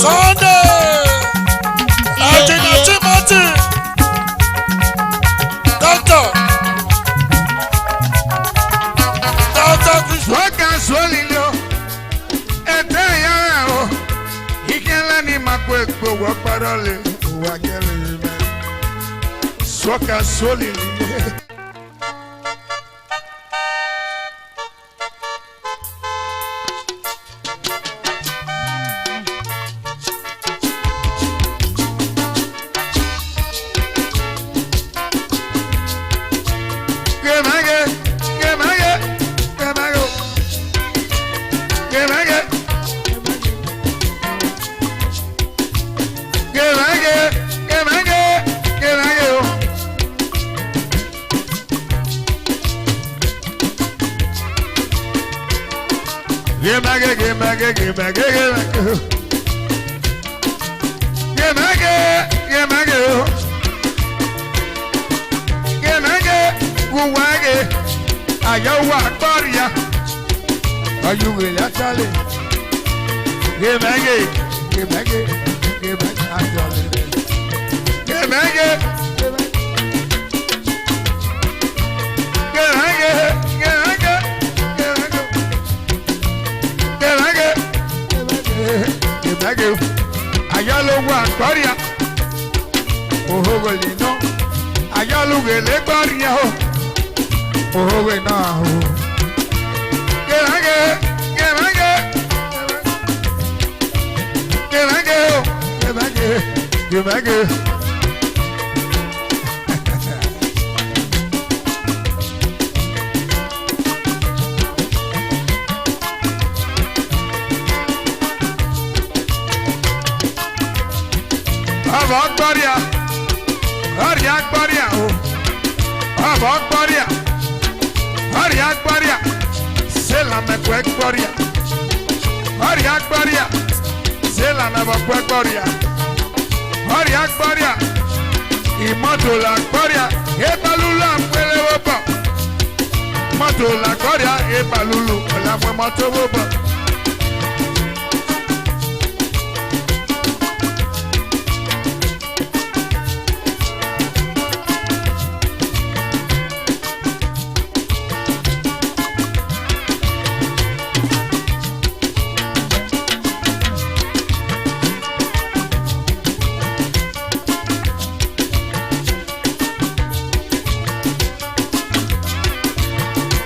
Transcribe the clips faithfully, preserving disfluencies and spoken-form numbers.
Sunday, Engineer Timothy, Doctor, Doctor Chris. Waka solilio, ete ya o, ikele ni makwe kpo wa parole, wa kele me. Soka solilio. Gemage, gemage, gemage, gemage. Gemage, gemage, oh. Gemage, uwage. Aya uwa akparia. Ayuwe la tale. Gemage, gemage, gemage, ayọle. Gemage, gemage. Gemage, gemage, gemage. Gemage, gemage. Ayọle uwa akparia. Ohoghe ni nọ. Ayọle ughele akparia o. Ohoghe na o. Gemage, gemage. Gemage o, gemage, gemage. Ọba ọkpọria, ọria ọkpọria o. Ọba ọkpọria, ọria ọkpọria. Sela mẹ kue ọkpọria. Ọria ọkpọria, sela mẹ bọ kue ọkpọria. Ọria ọkpọria, imọto la ọkpọria, ebalulu amuele vwobọ. Imọto la ọkpọria, ebalulu ọla mu imọto vwobọ.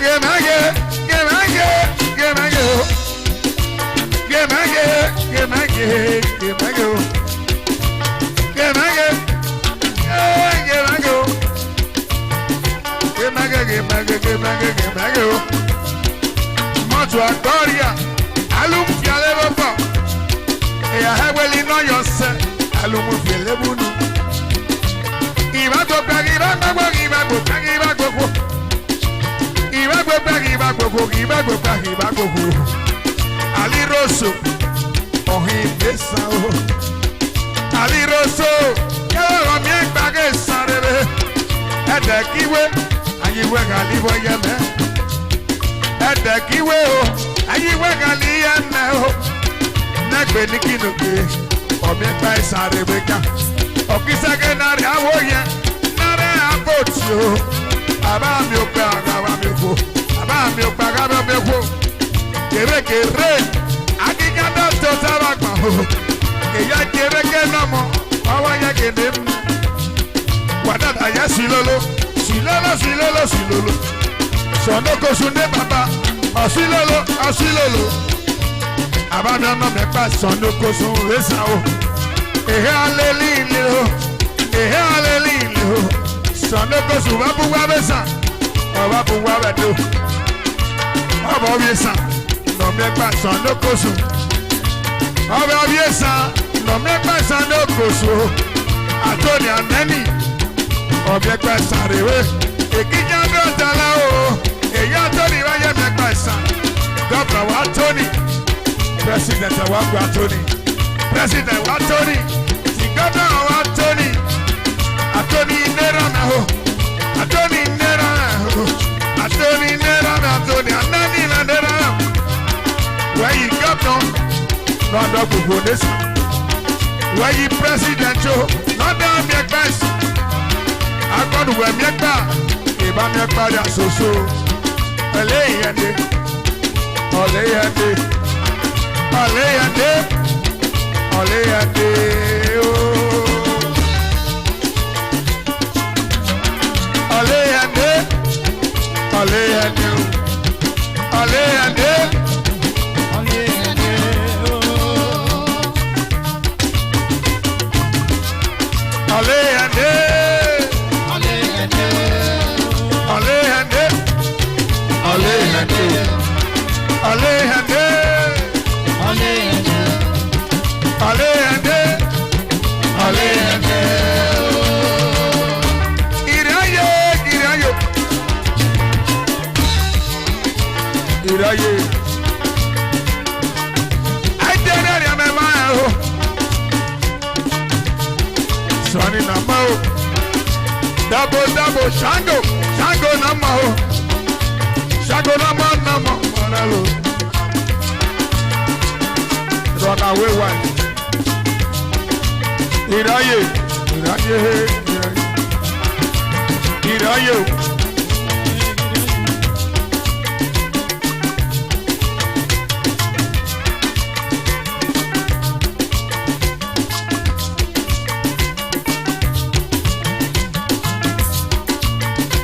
Gemage, gemage, gemage o. Gemage, gemage, gemage o. Gemage, eh, gemage o. Gemage, gemage, gemage, gemage o. Imọto akpọria, alumufiale vwobọ. Eya hẹwẹli nọ yọ sẹ, alumufiale vbunu. Ivagbo kpa, ivagbo, ivagbo kpa, ivagbo kwo. Ivagbo kpa, ivagbo kwo, ivagbo kpa, ivagbo kwo. Aliroso, ọhin desa o. Aliroso, kẹvbe ọghe miẹn gba ghe esan rere. Ẹdẹ kiwe, ayiwe gha livbọ ye mẹ. Ẹdẹ kiwe o, ayiwe gha li ye mẹ o. Nẹgbe ni kinu ke, ọ miẹn gba esan rere kan. Ọ ki sẹ ghe na rre avo yẹn, na rre avo tio. A bha miẹn okpia gha vbe miẹn okhuo. A bha miẹn okpia gha vbe miẹn okhuo. Kevbe kere, a ghi yan dọkita ọta vbe agban ho. Eya kevbe ke nọ mọ, ọ wa ya gele mu. Wa dada ya silolo, silolo, silolo, silolo. Sọnokosun ne baba, ọ silolo, ọ silolo. A bha miẹn ọnọ mẹ kpa Sọnokosun vbe esan o. Ehe alelile o, ehe alelile o. Sọnokosun vbe abu uwa vbe esan, ọ vbe abu uwa vbe ẹdo. Ọ vbe ovbi esan nọ miẹn kpa Sọnokosun. Ọ vbe ovbi esan nọ miẹn kpa Sọnokosun o. Atoni anẹni, ọ miẹn kpa esan rere. Ekijan do dala o. Eya Atoni vbe a ye miẹn kpa esan. Governor wa Atoni. President wa gua Atoni. President wa Atoni. Ti governor wa Atoni. Atoni nera na ho. Atoni nera na ho. Atoni nera na Atoni. Anani na nera na. Wẹ yi governor. Ne ọ do gbogbo ne sa. Wẹ yi president o, ne ọ do miẹn gbe sa. Akọnuwẹ miẹn gba, I ba miẹn gba ya soso. Ọle ẹre de, ọle ẹre de, ọle ẹre de, ọle ẹre de o. Ọle ẹre de, ọle ẹre de o. Ọle ẹre de. Ọle ẹre de. Ọle ẹre de. Ọle ẹre de. Ọle ẹre de. Ọle ẹre de. Ọle ẹre de. Iraye, iraye. Iraye. Aidẹnẹrhiamẹ mwa o. Sọni na ma o. Dabo, dabo, Shango, Shango na ma o. Shango na ma, na ma, na lo. Run away, why? Iraye, iraye, iraye. Iraye o.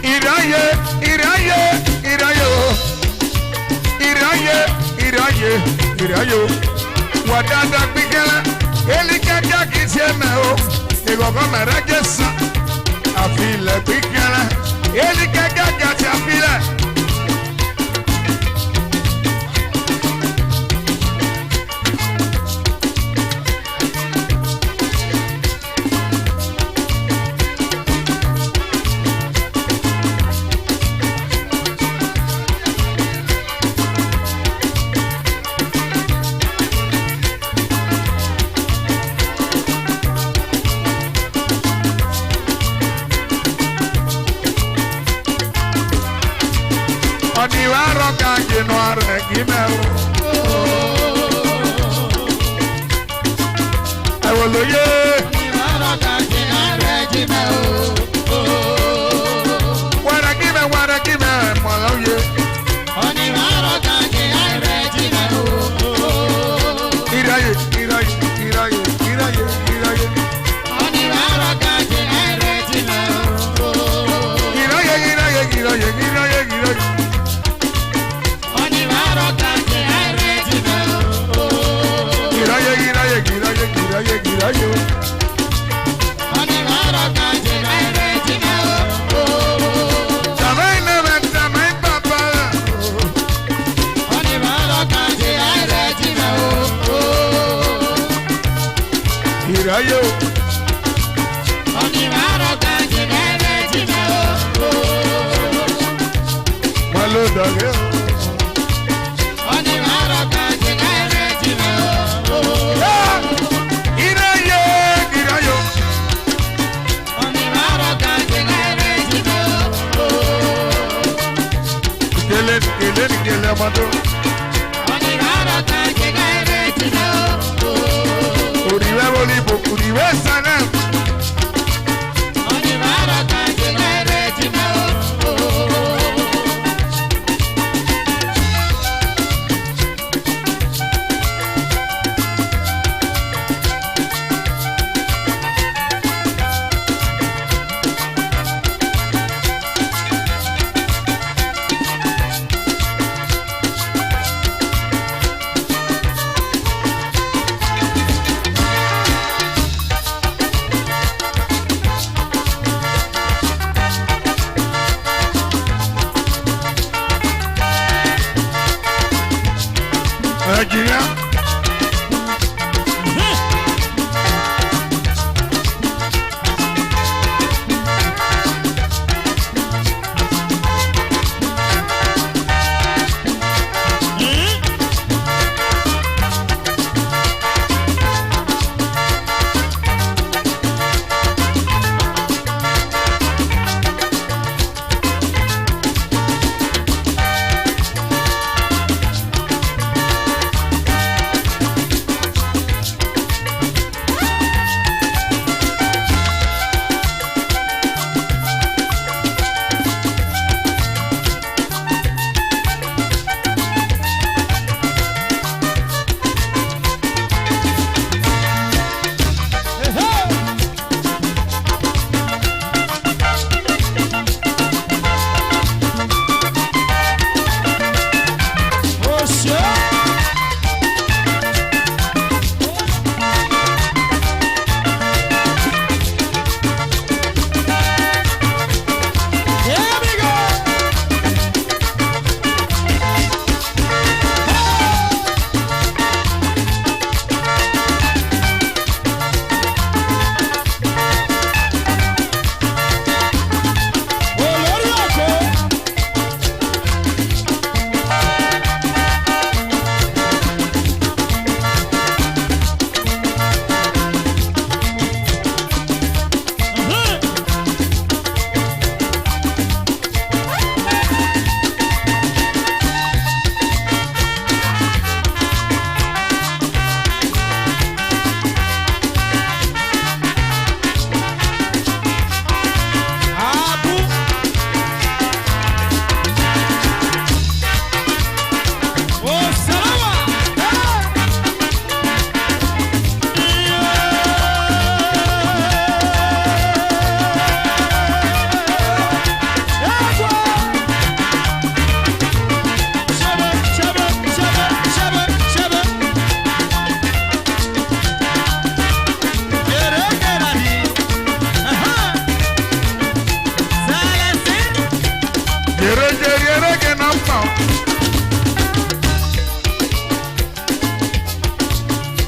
Iraye, iraye, iraye o. Iraye, iraye, iraye o. Wa dada gbigẹlẹ, eli kẹkẹ kì í ṣe mẹ o. Ìgbọ̀ngàn mẹ̀rẹ́ jẹ́ sàn. Àfilẹ̀ gbigẹlẹ, eli kẹkẹ kì í ṣe àfilẹ̀. Ọni mwa rhọ kan ye ne ọ rẹn gi mẹ o. Ẹ wo lo ye. Ọni mwa rhọ kan ye ne ọ rẹn gi mẹ o. Wa rẹn gi mẹ, wa rẹn gi mẹ, mọ lọ ye. Ọni mwa rhọ kan ye ne ọ rẹn gi mẹ o. Iraye, iraye, iraye, iraye, iraye. Iraye, iraye, iraye, iraye, iraye. Iraye, iraye, iraye, iraye, iraye. Tamai nana, tamai papa. Iraye o. Wa lo daghe o. Ah! Iraye, iraye o. Kele, kele, kele, amado. Orivẹ voli bo, orivẹ sana.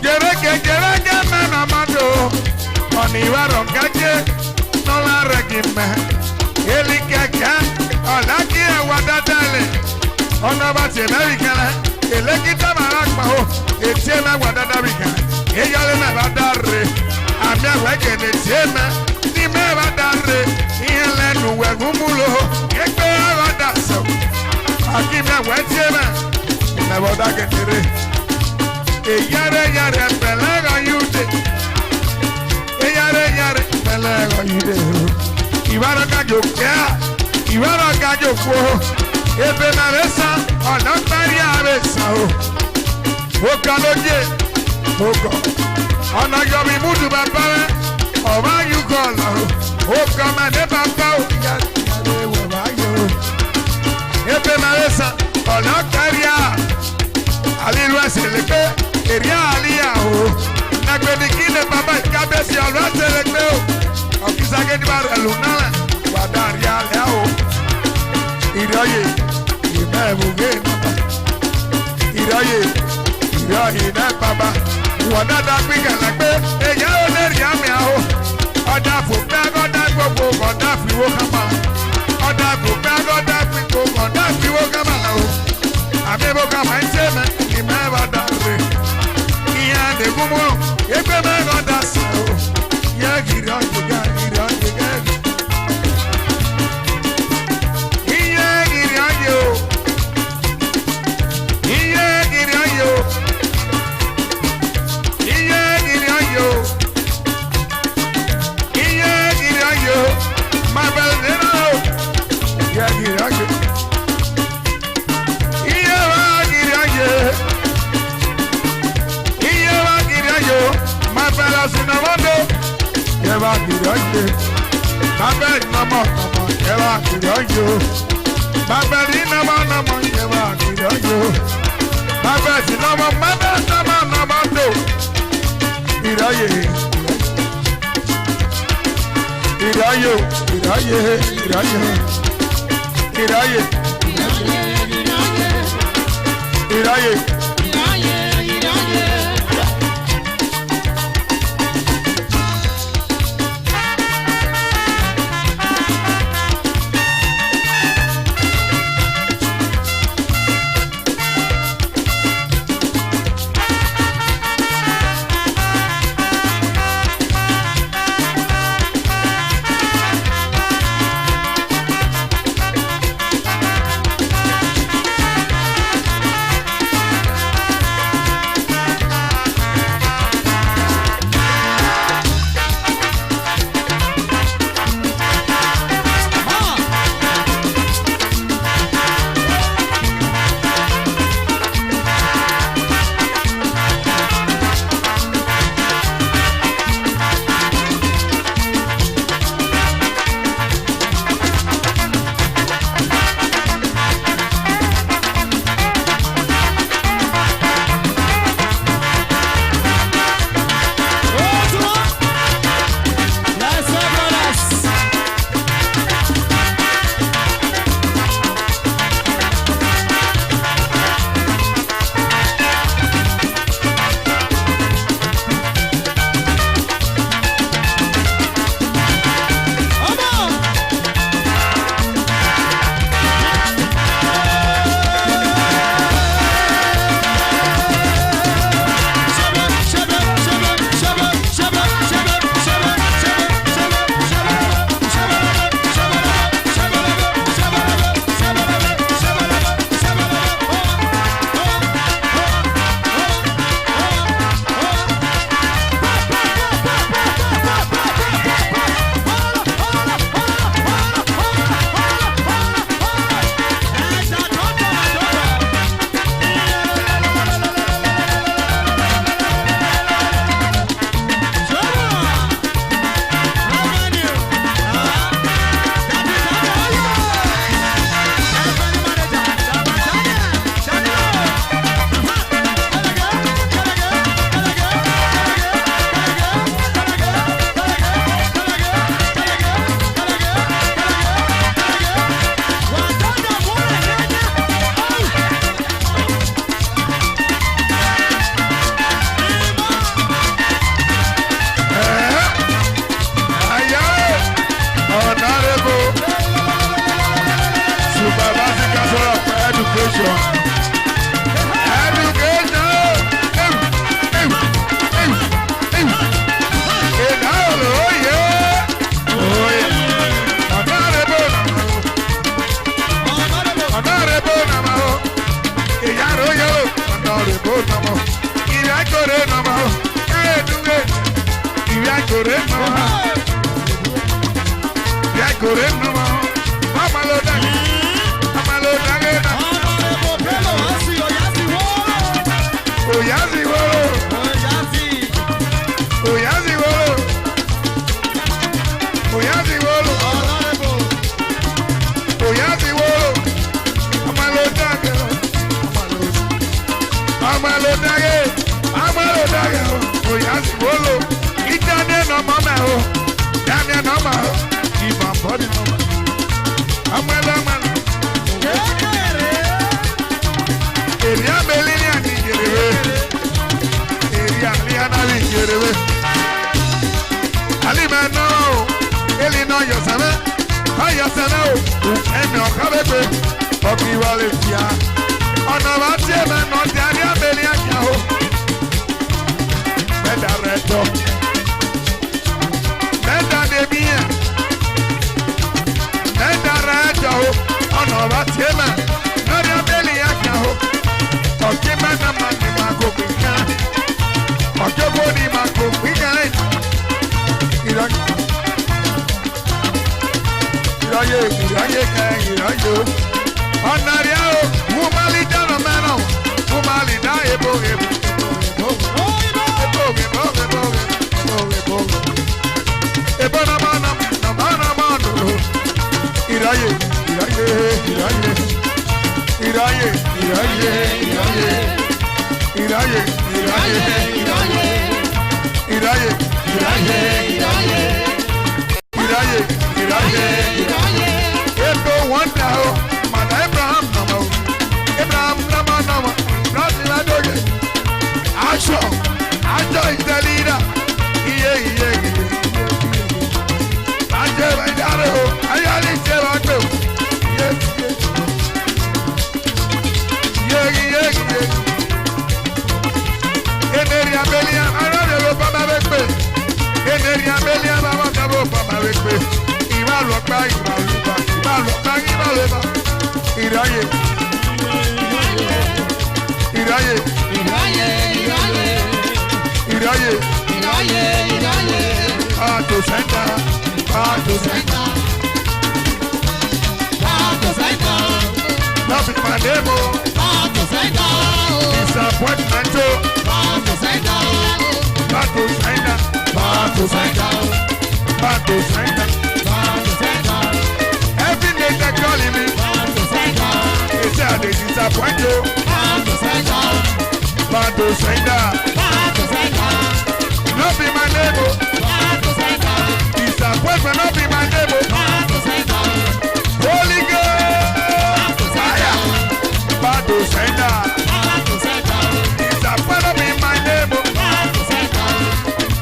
Jereke, jereke, mena mado. Oni varo gaje, no la regi me. Eli keke, olaki ewa dadale. Ona ba tie me bikele, ele kita mara kpa ho. Etie me wa dada bikele. Eyale me ba dare. Ami awe ke ne tie me. Ni me ba dare. Ihele nu we gumulo. Egbe ba da so. Aki me we tie me. Me ba da ke tere. Eyare yare pele ga yude. Eyare yare pele ga yude. Ibara ka jo kia. Ibara ka jo ko. Ebe na besa. Ona tari a besa o. Oka lo ye. Oka. Ona yo mi mudu baba. Oba yu ko lo. Oka ma ne baba o. Ya, ya, ya, wa, wa, yo. Ebe na besa. Ona tari a. Alilu aselegbe, eria alia o. Nagbe ni kine baba kabesi alu aselegbe o. Okisa ke ni ba relu na, wa da ria le o. Iraye, ime buge na. Iraye, iraye na baba. Wa da da gbi galagbe, eya o ne ria mi a o. Ọda fo pe, ọda gbogbo, ọda fi wo kama. Ọda fo pe, ọda gbogbo, ọda fi wo kama la o. Ami ebo ka ma ise me, ni me ba da re. Iya de gumu, egbe me go da sa o. Ye giri o, giri o, giri o. Iye giri o yo. Iye giri o yo. Iye giri o yo. Iye giri o yo. Ma bel de no. Iye giri o yo. Iye wa giri aye. Iye wa giri ayo. Ma bela sina mondo. Iye wa giri aye. Ma bela na mo na mo. Iye wa giri ayo. Ma bela na mo na mo. Iye wa giri ayo. Ma bela sina mo. Ma bela na mo na mo do. Iraye. Iraye, iraye, iraye. Iraye. Iraye. Ore nọmọ, ọmọ lo daghe, ọmọ lo daghe na. Honorable Bello Hasi, Oyazi Wolo. Oyazi Wolo. Oyazi. Oyazi Wolo. Oyazi Wolo. Honorable. Oyazi Wolo. Ọmọ lo daghe, ọmọ lo, ọmọ lo daghe, ọmọ lo daghe, Oyazi Wolo. Idaniel nọmọ mẹ o, Daniel nọmọ o, Ivan Body nọmọ. Ọmọ ẹlẹ́mọ. Èrè àmì lílì àní ìjẹ̀rẹ̀wé. Èrè àmì àná ìjẹ̀rẹ̀wé. Alima nọ o, Eli nọ yọsẹmẹ, ayọsẹmẹ o, ẹmí ọkọ bẹ pé, ọkì wa lè fìyà. Ọ̀nà wa tiẹ̀ mẹ́ nọ, Èrè àmì lílì àjà o. Bẹ́ẹ̀ dà rẹ̀ tọ́. Bẹ́ẹ̀da de mí yẹn. Bẹ́ẹ̀da rẹ jọ o. Ọ̀nà ọba tiẹ̀ mẹ́. Lórí abẹ́lé yẹn kàn o. Ọ̀kí mẹ́ta máa ní máa gòkè kan. Ọ̀kí owó ní máa gòkè kan lẹ́yìn. Ìrọ̀lẹ́. Ìrọ̀lẹ́, ìrọ̀lẹ́ kẹ́, ìrọ̀lẹ́ o. Ọ̀nà rẹ̀ o. Wọ́n máa lè dáná mẹ́ràn. Wọ́n máa lè dá ebo, ebo, ebo, ebo. Iraye, iraye, iraye. Iraye, iraye, iraye. Iraye, iraye, iraye. Iraye, iraye, iraye. Iraye, iraye, iraye. Ebo wonder o, mana Abraham nọmọ o. Abraham nọmọ nọmọ, Abraham ti ma doge. Action, action is the leader. Iye, iye, iye, iye, iye. Action is the leader o. Ayali se wa gbe o. Iye, iye. Iye, iye, iye. Eneri abelia, ara de lo ba ma be pe. Eneri abelia, ba ma ka bo ba ma be pe. Iba lo pa, iba lo pa, iba lo pa, iba lo pa. Iraye. Iraye. Iraye, iraye. Iraye. Iraye, iraye. Back to sender, back to sender. Back to sender. No be my name o. Back to sender. Disappointment o. Back to sender. Back to sender. Back to sender. Back to sender. Back to sender. Every day they calling me. Back to sender. They say I dey disappoint you. Back to sender. Back to sender. Back to sender. No be my name o. Back to sender. Disappointment no be my name o. Back to sender. Holy Ghost. Back to sender. Fire. Back to sender. Back to sender. Disappointment no be my name o. Back to sender.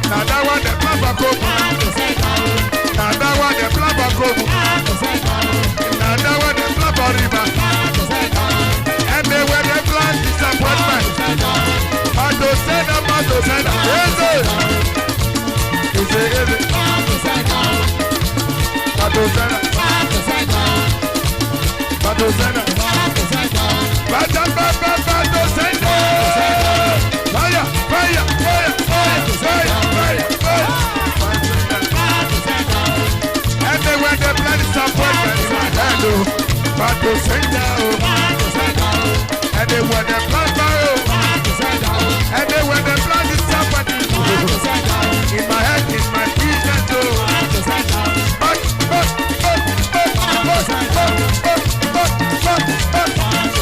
Na that one dem plan for Kobu. Na that one dem plan for Kobu. Na that one dem plan for River. Anywhere dem plan disappointment. Back to sender, back to sender. Eze. Eze, eze. Back to sender. Back to sender. Back to sender. Back to sender. Fire, fire, fire, fire, fire, fire, fire. Anywhere dem plan disappointment in my head, oh. Back to sender, oh. Anywhere dem plan fire, oh. Anywhere dem plan disappointment, oh. In my head, in my business, oh. Back, back, back, back.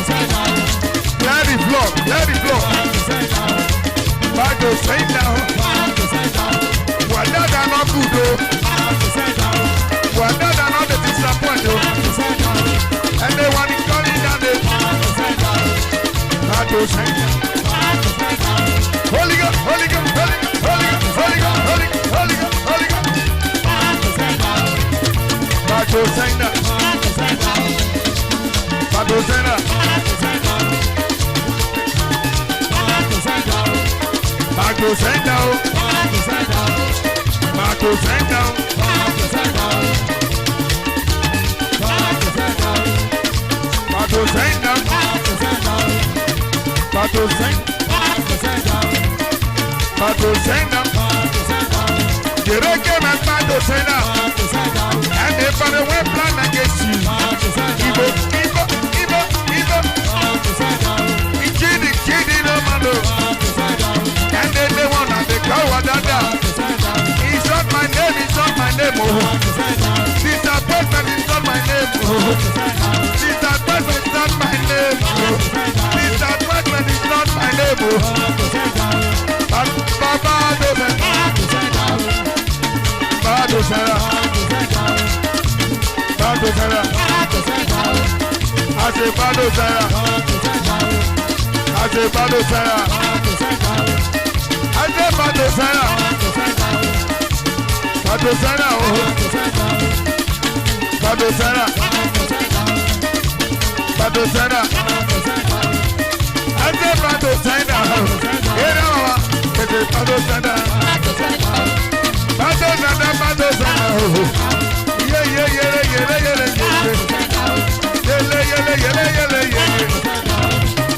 Clear the floor, clear the floor. Back to sender. Wa dada no good o. Wa dada no dey disappoint o. Anyone calling that name. Back to sender. Holy Ghost, Holy Ghost, Holy Ghost. Back to sender. Back to sender. Back to sender, oh. Back to sender, oh. Back to sender. Back to sender. Back to sender. Jereke na back to sender. Ẹni fẹ́rẹ̀ wẹ́ Disappointment is not my name. Disappointment is not my name. Disappointment is not my name. Baba, Baba, Bado Senda. Bado Senda. I say Bado Senda. I say Bado Senda. I say Bado Senda. Bado Senda, oh. Bado Senda. Bado Senda. I say Bado Senda. Hear that, mama. I say Bado Senda. Bado Senda, Bado Senda, oh. Yeah, yeah, yeah, yeah, yeah, yeah, yeah, yeah. Yeah, yeah, yeah, yeah, yeah, yeah, yeah.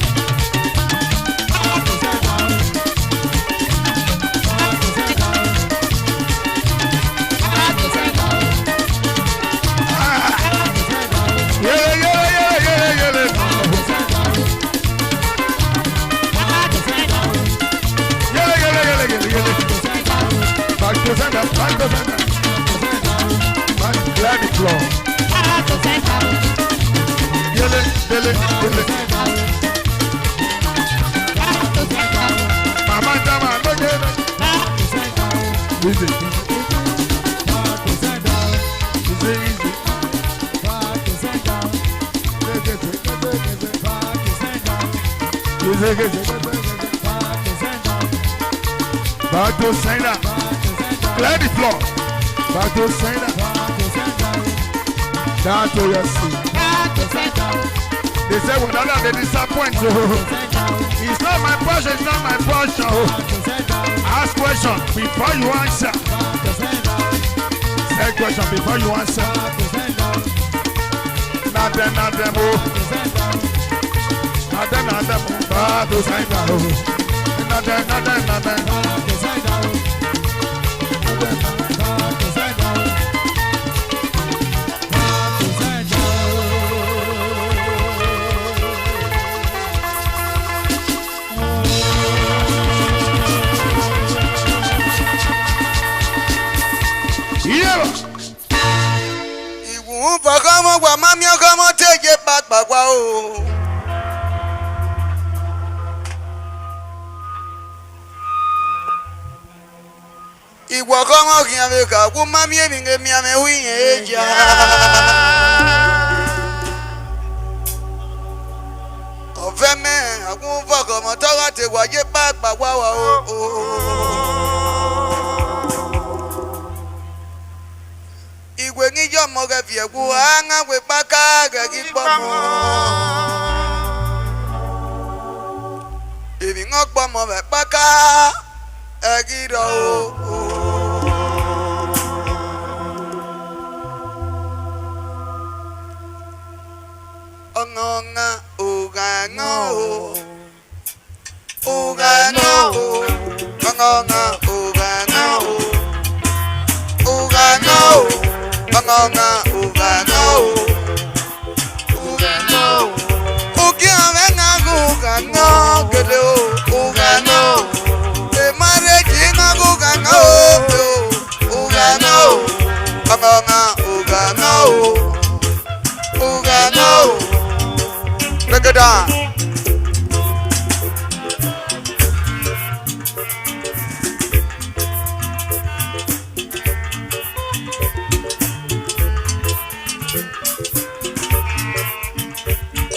Back to sender, back to sender. Back, clear the floor. Yele, yele, yele. Mama Jama, no yele. Easy. Easy, easy. Easy, easy. Back to sender. Clear the floor. Back to sender. Down to your seat. They say, "Well, that they disappoint you." It's not my portion, it's not my portion. Ask question before you answer. Say question before you answer. Na dem, na dem, oh. Na dem, na dem, oh. Bado Senda, oh. Na dem, na dem, na dem. Yeah. Iwu vọ ọghọmọ wa ma miẹn ọghọmọ te ye kpakpa wa o. Iwu ọghọmọ khian vbe kha, wu ma miẹn emwi nge mianmwẹ hu iyen eja. Ọvẹn mẹ, a wu vọ ọghọmọ te ọ gha te wa ye kpakpa wa wa o. Iwẹ ghi ye ọmọ ghẹ viẹ wu, a gha wẹ kpaka ghẹ ghi kpọmọ. Emwi ne ọ kpọmọ vbe kpaka, ẹ ghi rrọọ o. Ọnga ọnga, ogha ẹngọ o. Ugha no, ọnga ọnga, ugha no, ugha no, ọnga ọnga, ugha no, ugha no. Uki ame na ugha no, gele o, ugha no. E marriage na ugha no, ugha no, ọnga ọnga, ugha no. Ugha no. Break it down.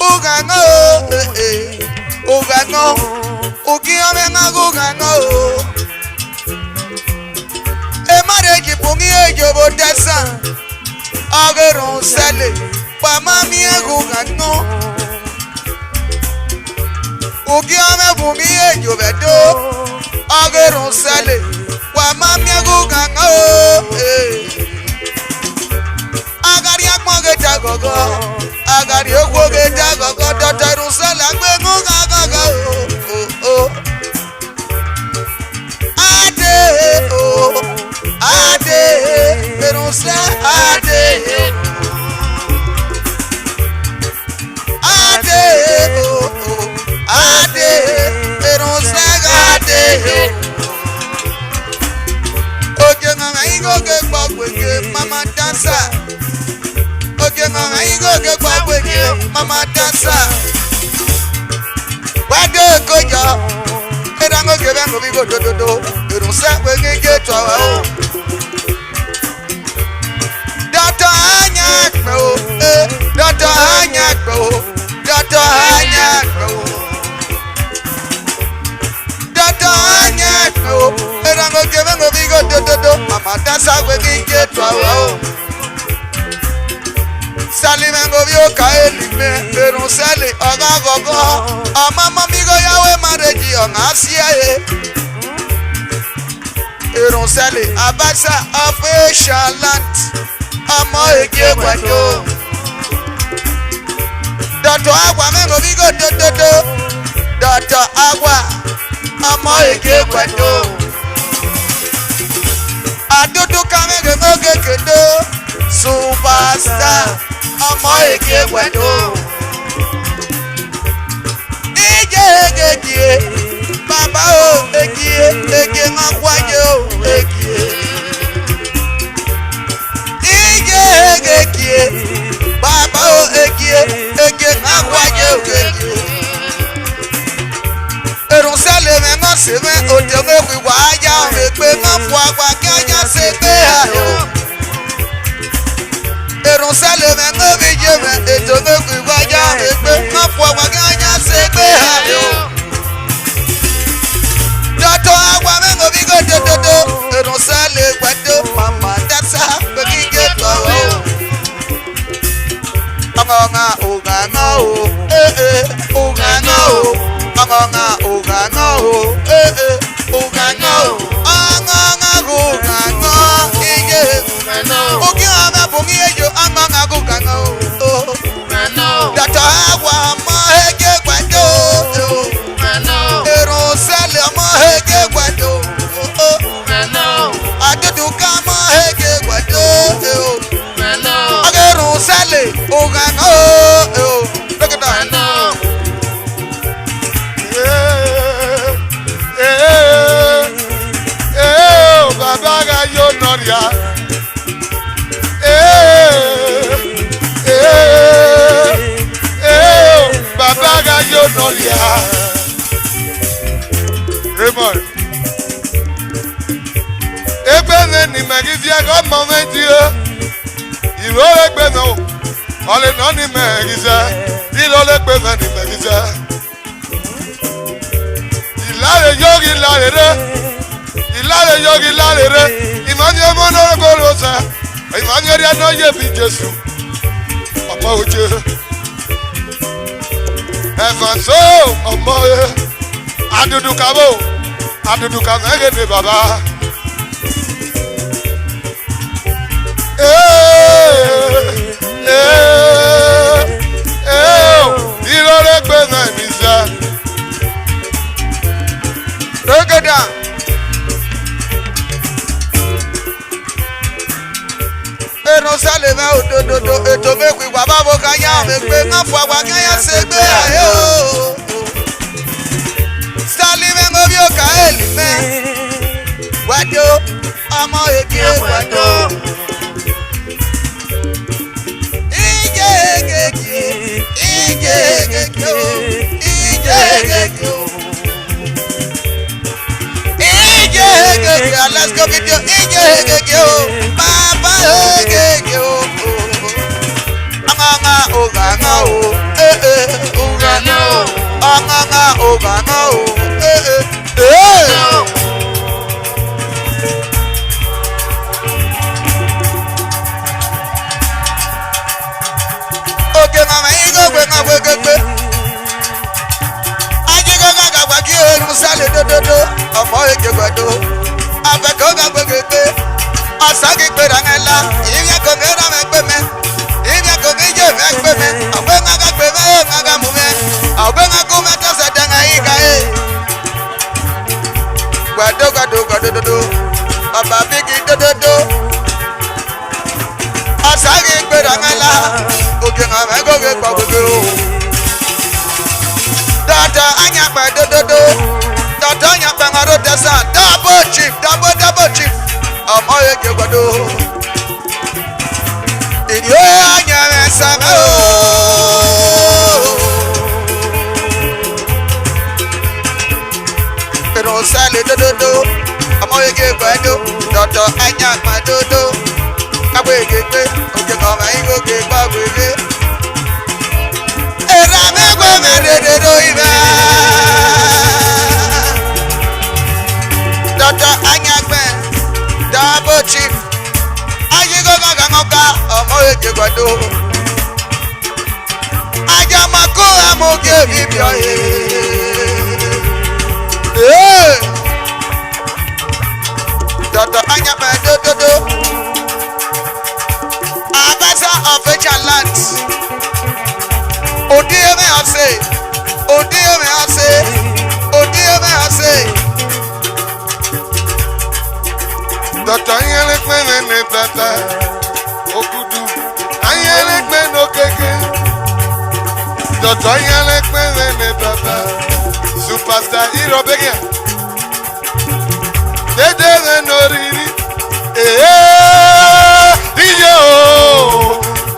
Ugha no, eh, eh. Ugha no. Uki ome na ugha no. E marriage bu ngi eyo bo desa. Ọghe rhunmwuda sẹle, wa ma miẹn ghe ugha nọ. Ugie ọmwẹ vumwi eyo vbe Ẹdo, ọghe rhunmwuda sẹle, wa ma miẹn ghe ugha nọ o. A gha rrie agbọn ghe da ghọghọ, a gha rrie okhuo ghe da ghọghọ, dọtẹ rhunmwuda sẹle, a gbe ghe ugha ghọghọ o, o, o. Ade o, ade, erhunmwuda sẹ ade o. Ade o, ade, erhunmwuda sẹ ade o. Ogie mama igho ghe kpọ gbe ghe ma. Oge gba wege, Mama Dancer. Wa de ko yo. Era ngo gebe ngo bi go dododo. Erunse wege je to wa o. Doctor Anyakpe o, eh, Doctor Anyakpe o, Doctor Anyakpe o. Doctor Anyakpe o, era ngo gebe ngo bi go dododo. Mama Dancer wege je to wa o. Sali mẹ ngo vbio ka eli mẹ, Erunse le ọgha ghọghọ, ọmọ ọmọ mi gho ya wẹ marriage ọmọ asia ye. Erunse le Abasa official land, ọmọ egie wẹdo. Doctor Agua mẹ ngo vbigho dododo, Doctor Agua, ọmọ egie wẹdo. Adudu ka mẹ ghe ngo ghe kedo, superstar, ọmọ egie wẹdo. Ije egegie, baba o egie, egie ma kwaye o egie. Ije egegie, baba o egie, egie ma kwaye o egie. Erunse le mẹ mọ se mẹ, ote mẹ khui wa ya mẹ gbe ma fua wa kẹ ya se gbe ha yo. Erunse le mẹ mọ bi ye mẹ, eto mẹ khui wa ya mẹ gbe ma fua wa kẹ ya se gbe ha yo. Doctor Agua mẹ ngo vbigho dododo, Erunse le wẹdo, Mama Dancer, gbe ghi ye tọ o. Ọmọ ọmọ oghanghan o, eh, eh, oghanghan o. Ọmọ ọmọ oghanghan o, eh, eh, oghanghan o. Ọmọ ọmọ oghanghan, iye. Uki ọmọ bumi eyo, ọmọ ọmọ oghanghan o, oh. Doctor Agua ọmọ egie wẹdo, oh. Erunse le ọmọ egie wẹdo, oh. Adudu ka ọmọ egie wẹdo, oh. Agerunse le oghanghan o, eh, o. Break it down. Eh, eh, eh, oh, baba gha yo nọ ria. Eh, eh, eh, oh, baba gha yo nọ ria. Amen. Egbe mwẹ ne imẹ ghi viẹ ghe ọmọ mwẹ die. Iroro egbe mwẹ o, ọle nọ ne imẹ ghi zẹ. Iroro egbe mwẹ ne imẹ ghi zẹ. Ilare yo ghi lare re, ilare yo ghi lare re. Imami ọmọ nọ rẹ goro zẹ, imami ẹria nọ ye bi Jesu. Ọmọ oje. Ẹvan so ọmọ e. Adudu kabo, adudu ka mẹ ghe ne baba. Eh, eh, eh, oh, iroro egbe mwẹ ni zẹ. Break it down. Erunse le mẹ odododo, eto mẹ khui wa babo ka ya mẹ gbe, ma fua wa kẹ ya se gbe aye o. Sali mẹ ngo vbio ka eli mẹ. Wẹdo, ọmọ egie wẹdo. Ije egegie, ije egegie o, ije egegie o. Ije egegie, let's go video. Ije egegie o, baba egegie o. Ọmọ ọmọ oghanghan o, eh, eh, oghanghan o. Ọmọ ọmọ oghanghan o, eh, eh, eh. Oge mama igho gbe ma gbe gbe gbe. Ayi gho gha gha wa gi Erunse le dododo. Ọmọ egie wẹdo. Abẹ ko gha gbe gbe gbe. Ọsa ghi kpera mwẹ la. Ivia ko ghe ra mwẹ gbe mẹ. Ivia ko ghi ye mwẹ gbe mẹ. Ọgbe mwa gha gbe mwẹ, mwa gha mu mwẹ. Ọgbe mwa gu mwẹ tọ sẹ dẹ mwẹ igha e. Wẹdo, wẹdo, wẹdo dodo. Baba bigi dododo. Ọsa ghi kpera mwẹ la, oge mwa mwẹ gho ghe kpọ gbegbe o. Doctor Anyakpe dododo, Doctor Anyakpe mwa ro dẹsa, double chief, double, double chief. Ọmọ egie wẹdo. Ìdí ó yá nyẹrẹ sẹ́mẹ́ o. do, ọmọ ege gbẹ do, dọdọ anya gbẹ dodo. Kagbe ege gbe, oge kan mẹ igho ge gba gbegbe. Era mi gbe mẹ rere do ibe. Dọdọ anya gbẹ, double chief. Aye go ga ga ga, ọmọ ege gbẹ do. Ajamako amoge bibio eh. Eh. Doctor Anyame do do do. Abasa of Echaland. Odieme ase. Odieme ase. Odieme ase. Doctor Anyame kpeme ne papa. Okudu. Ayele kpe no keke. Doctor Ayele kpe vene papa. Superstar Irobegia. Dede ve no riri. Eh, iyo.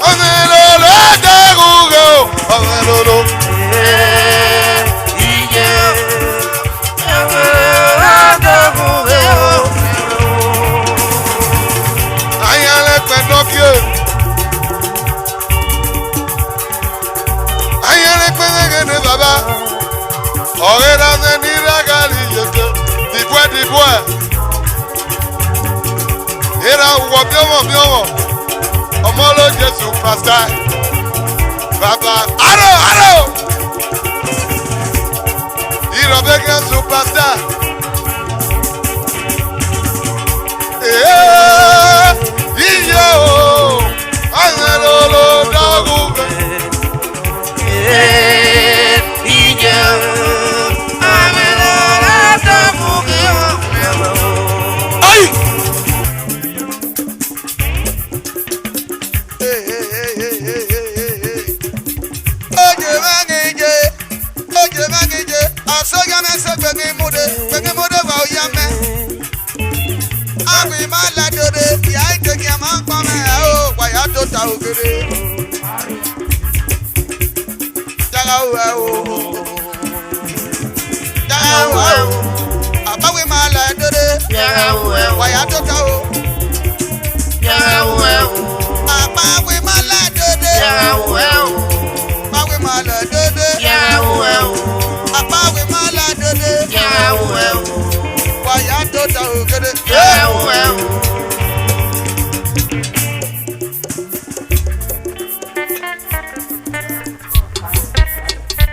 Omelolo dagugo. Omelolo. Eh, iyo. Ayale kpẹdọ gie. Ayale kpẹdọ gie ne baba. Ọghe na mẹ ni ra gari yeke. Dibue, dibue. Era wọ miọmọ, miọmọ. Ọmọ lo Jesu Christ. Baba, aro, aro. Irobegia superstar. Eh, iyo, amelolo dogube. Eh, iyo, amelolo dogube. Ai! Oye mangije, oye mangije, asoya me se gbegi mude, gbegi mude wa oya me. Awi ma la dode, ya ike ki ama pa me, o, wa ya to ta ogere. Yaga o, o. Yaga o, o. Abawe ma la dode. Yaga o, o. Wa ya to ta o. Yaga o, o. Abawe ma la dode. Yaga o, o. Abawe ma la dode. Yaga o, o. Abawe ma la dode. Yaga o, o. Wa ya to ta o gede. Yaga o, o.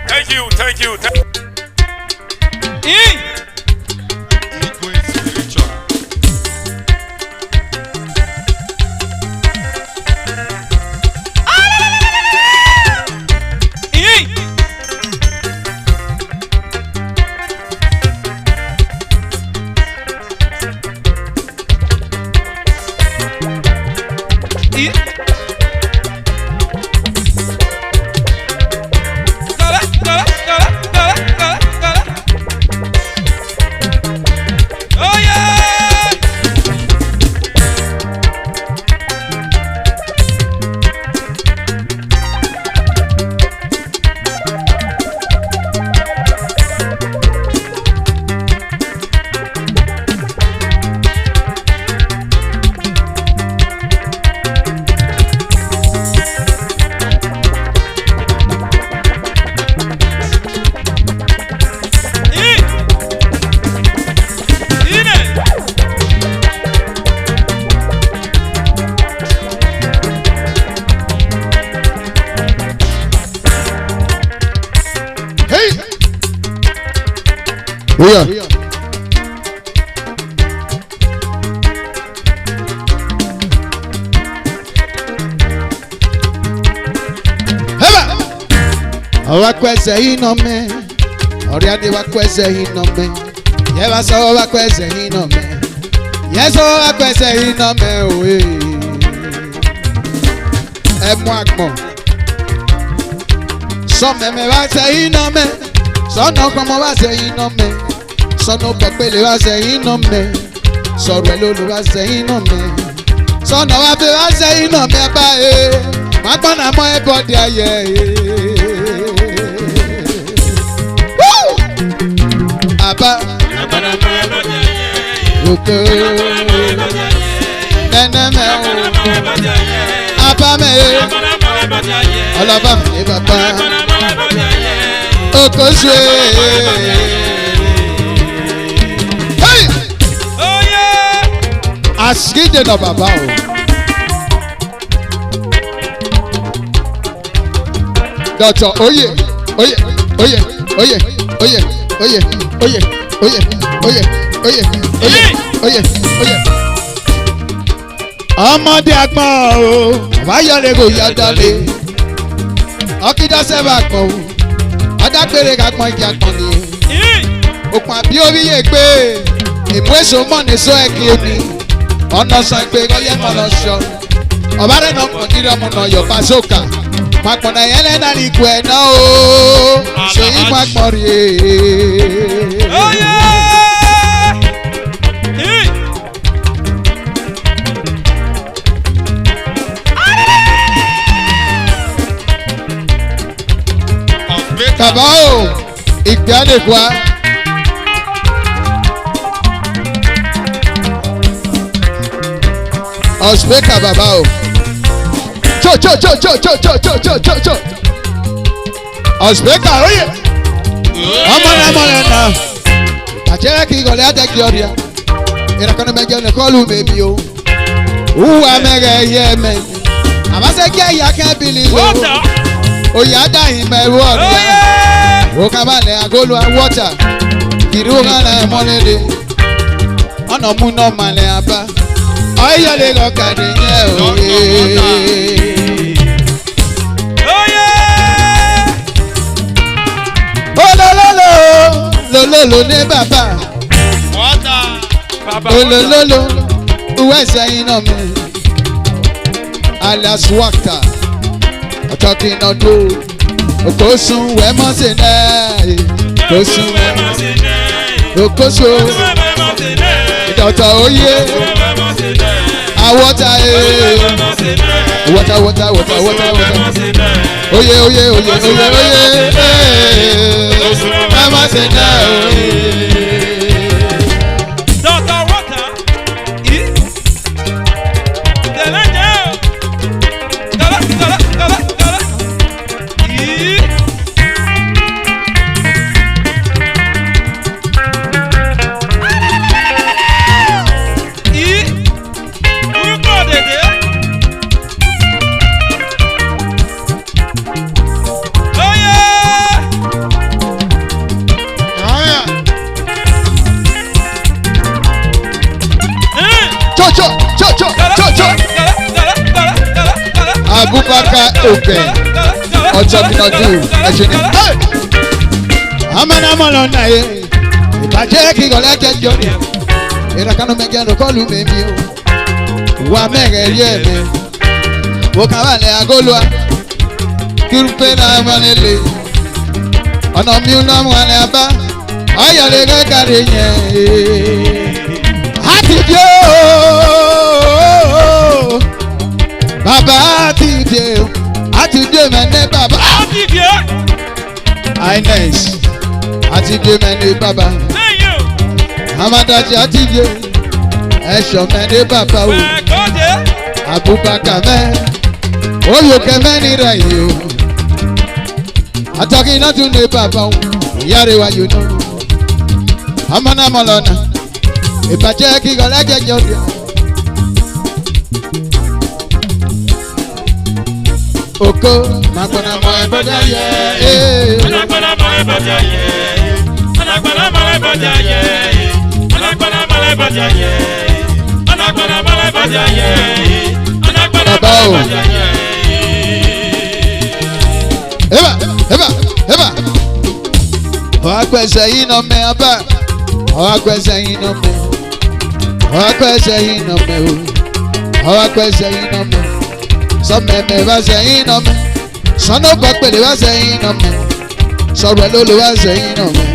Thank you, thank you, thank you. Hey! Oya. Heba! Ọ wa kuẹzẹ yi nọ mẹ, ọrria de wa kuẹzẹ yi nọ mẹ, yẹ vba sẹ ọ wa kuẹzẹ yi nọ mẹ, yẹ sẹ ọ wa kuẹzẹ yi nọ mẹ oe. Ẹmu agbọn. Sọ mẹmẹ vba zẹ yi nọ mẹ. Sọ nọ kọmọ vba zẹ yi nọ mẹ. Sọ nọ bọkpele vba zẹ yi nọ mẹ. Sọ rẹ lolo vba zẹ yi nọ mẹ. Sọ nọ vbe vba zẹ yi nọ mẹ ba e. Ma gbọn na mọ ẹbọ dia yẹ e. Woo! Aba. Ma gbọn na mọ ẹbọ dia yẹ. Oko. Nene me o. Aba me. Ọlọba mi baba. Oko sue. Hey! Aside na baba o. Doctor, oye, oye, oye. Ọmọdé agbọn o, ọba yọlẹ kò yá dalẹ. Ọkìdá sẹ́fà gbọ̀n o, ọ̀dà péré ká gbọ́n ìdí agbọ̀n ni. Òpin àbí orí yẹ pé, èmú èso mọ̀ ní sọ ẹ̀ kí omi. Ọ̀nà sàn pé kọ́ yẹ mọ̀ lọ sọ. Ọba rẹ̀ nọ kàn kí lọ́mú nà yọ̀ bá sókà. Màkpọ̀nà yẹn lẹ́ náà ní ikú ẹ̀ náà o. Ṣèyí màkpọ̀n rí e. Bàbá o, ìgbà lè wá. Ọ̀sùpẹ̀kà bàbá o. Cho, cho, cho. Ọ̀sùpẹ̀kà, oye. Ọmọ náà, ọmọ náà náà. Àjẹ́ kí ìgọ̀lẹ́ àjẹ́ kí ọ̀rìà. Ìràkànnì mẹ́jẹ ní kọ́lù mẹ́bí o. Uwa mẹ́gẹ yẹ mẹ́. Àbáṣe kí ẹ̀yà kẹ́ bìlì lọ. Water. Oyè àdáyìn mẹ́ wọ́ọ̀rìà. Hey! Ó ká balẹ̀ àgọ́lù water. Kìrì ó ká náà mọ́lẹ́dẹ́. Ọ̀nà mú náà malẹ̀ àbá. Ọ̀yọ́ lè rọ kàdé yẹn o. Oye! Olololo, lololo ní bàbá. Water. Bàbá. Olololo, uwe sẹ́yìn náà mi. Alias Waka. Talking on do. Okosun wẹ mọ se nẹ. Okosun wẹ mọ se nẹ. Okosun. Dọkita oye. Awọta e. Wọta, wọta, wọta, wọta, wọta. Oye, oye, oye, oye, oye. Wẹ mọ se nẹ o. Doctor Water. Ih. Tẹ̀lé jẹ́ o. Tẹ̀lé, tẹ̀lé, tẹ̀lé, tẹ̀lé. Ih. Ih. Orúkọ dèdè. Oye. Aya. Cho, cho, cho, cho, cho, cho. Abubakar Oke. Ọjọ́ bí ọdún ẹ̀jẹ̀ ni. Hey! Amánà mọ̀ lọ́nà yẹn. Ìbàjẹ́ kí ìrọ̀lẹ́ jẹ́ jọ ni. Ìrọ̀kánu mẹ́jẹ ló kọ́ lu mi mi o. Wa mẹ́rẹ̀ yẹ mi. Wo ka wa lẹ agolo a. Kí ló pé náà wà nílé? Ọ̀nà mi náà wà ní abá. Ọ̀yọ́ lè rẹ́ kárí yẹn. A ti dé o. Bàbá a ti dé o. A ti dé mẹ́lẹ́ bàbá. A ti dé. Highness, a ti dé mẹ́lẹ́ bàbá. Amadaji a ti dé, ẹ̀ṣọ́ mẹ́lẹ́ bàbá o. Abubakar mẹ́, oyè kẹmẹ́ ni rẹ̀ yìí o. Atọ́kí náà tún lé bàbá o, ìyá rẹ̀ wá yóò nù. Ọmọ náà mọ̀ lọ́nà, ìbàjẹ́ kí ọlẹ́jẹ̀ jọ dé. Oko, magbana mọ ẹgbẹjẹ yẹ. Magbana mọ ẹgbẹjẹ yẹ. Magbana mọ ẹgbẹjẹ yẹ. Magbana mọ ẹgbẹjẹ yẹ. Magbana mọ ẹgbẹjẹ yẹ. Bàbá o. Eba, eba, eba. Ọ̀hà gbẹ̀sẹ̀ yìí nọ mẹ́ abá. Ọ̀hà gbẹ̀sẹ̀ yìí nọ mẹ́. Ọ̀hà gbẹ̀sẹ̀ yìí nọ mẹ́ o. Ọ̀hà gbẹ̀sẹ̀ yìí nọ mẹ́. Sọ mẹ́mẹ́ bá sẹ́yìn nọ mẹ́. Sọ ní bọ́ pèlè bá sẹ́yìn nọ mẹ́. Sọ rẹ̀ lólo bá sẹ́yìn nọ mẹ́.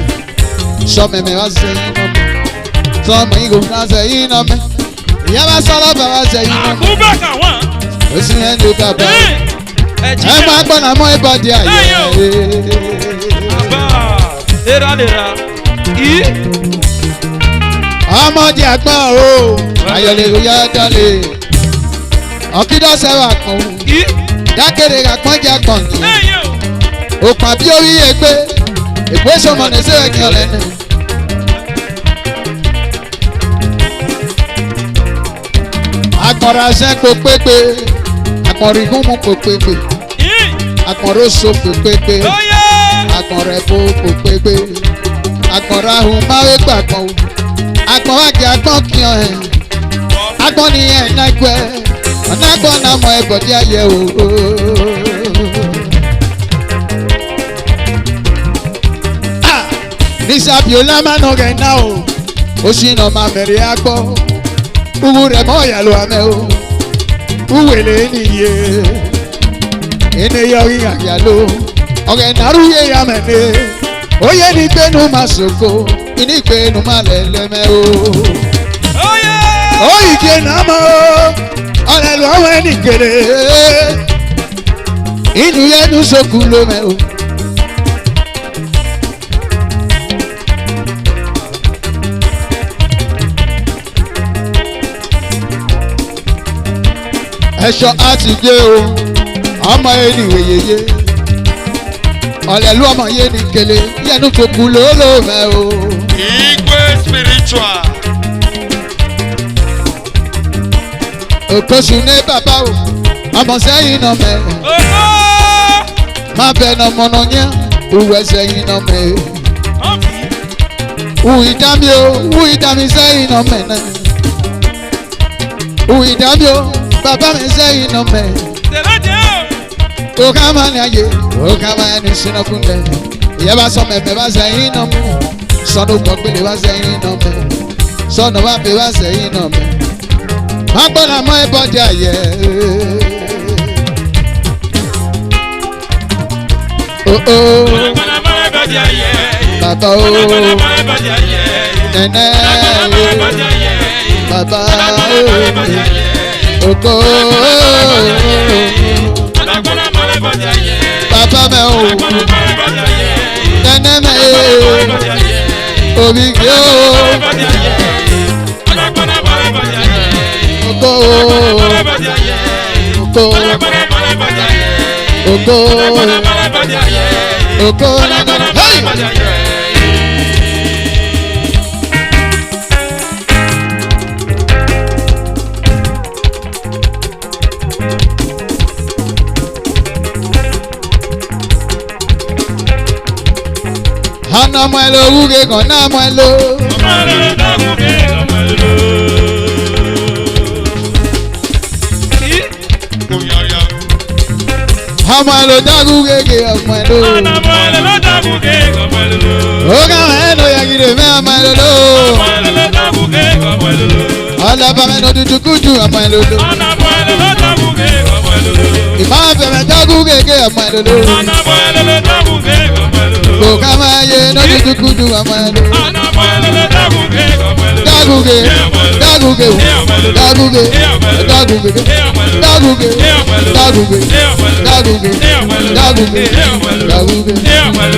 Sọ mẹ́mẹ́ bá sẹ́yìn nọ mẹ́. Sọ mẹ́yìn kò bá sẹ́yìn nọ mẹ́. Ìyá bá sọ lọ́bàá bá sẹ́yìn nọ mẹ́. Abubakar wọn. Ó sì ń ní bàbá. Ẹ máa gbọ́nà mọ́ ìbàdí ayé. Ẹ yóò. Bàbá, lera lera. Ì. Ọmọ di agbọn o, ayọ̀lẹ̀ ló yá dálé. Ọ̀kídọ̀ sẹ́wà kan o, dákèrè àgbọn jẹ́ àgbọn ni. Òpá bí orí ẹgbẹ́, ègbé sọmọ ní sẹ́wà kí ọ̀lẹ́ nù. Agbọ̀nrà sẹ́ kò pépé, agbọ̀nrìngún mu kò pépé, agbọ̀nrà oṣù kò pépé, agbọ̀nrà ẹ̀bù kò pépé, agbọ̀nrà ahùn máa wé gbàgbọ́n o, agbọ̀n wá kí agbọ̀n kí ọ ẹ̀, agbọ̀n ni ẹ̀ náà gbẹ, ọ̀nà agbọ̀n náà mọ ẹ̀ bọ̀dí ayẹ o. Ah! Ni Sabiola ma nọ ghẹ na o, osi nọ ma mẹrẹ agbọ. Ughu rẹ mọ ya lo amẹ o, uwele ni ye. Ene yọ ghi gha ya lo, ọghẹ na ru ye ya mẹ ne. Oye ni gbenu ma soko, ini gbenu ma lẹlẹ mẹ o. Oyi gie na ma o, ọlẹlu ọwẹ ni kele. Inu yenu soku lo mẹ o. Ẹ̀ṣọ́ àti gbé o, ọmọ ẹni wèyeye. Ọ̀lẹ́lú ọmọ yé ni kele, yẹnu tó kú lólo mẹ́ o. Igwe spiritual. Okosu ní bàbá o, ọmọ sẹ́yìn náà mẹ́. Má bẹ nọ mọ nọ yẹn, uwe sẹ́yìn náà mẹ́. Uwi dami o, uwi dami sẹ́yìn náà mẹ́ náà. Uwi dami o, bàbá mi sẹ́yìn náà mẹ́. Oka ma ni aye, oka ma ni sinakunle. Iye ba sọ mẹmẹ ba sẹ́yìn náà mẹ́. Sọdọ gbọgbẹlẹ ba sẹ́yìn náà mẹ́. Sọdọ ba pe ba sẹ́yìn náà mẹ́. Má gbọ́dọ̀ mọ ẹ bọ́jà yẹ. Oh, oh. Bàbá o. Nene. Bàbá o. Oko. Bàbá mẹ o. Nene mẹ. Obi ke o. Oko. Oko. Oko. Oko. Hey! Ana mọ ẹ lo, wúge kan náà mọ ẹ lo. Ọmọ ẹ lo dágún gègé, ọmọ ẹ lo. Ó ká ẹ ló yẹ kí lè mẹ́, ọmọ ẹ lo lo. Ọlọ́ba mẹ́nu dúdú kújú, ọmọ ẹ lo lo. Ìmọ̀ àfẹ́fẹ́ dágún gègé, ọmọ ẹ lo lo. Kò ká máa yẹ iná dúdú kújú, ọmọ ẹ lo. Daguge, daguge, daguge, daguge, daguge, daguge, daguge, daguge, daguge.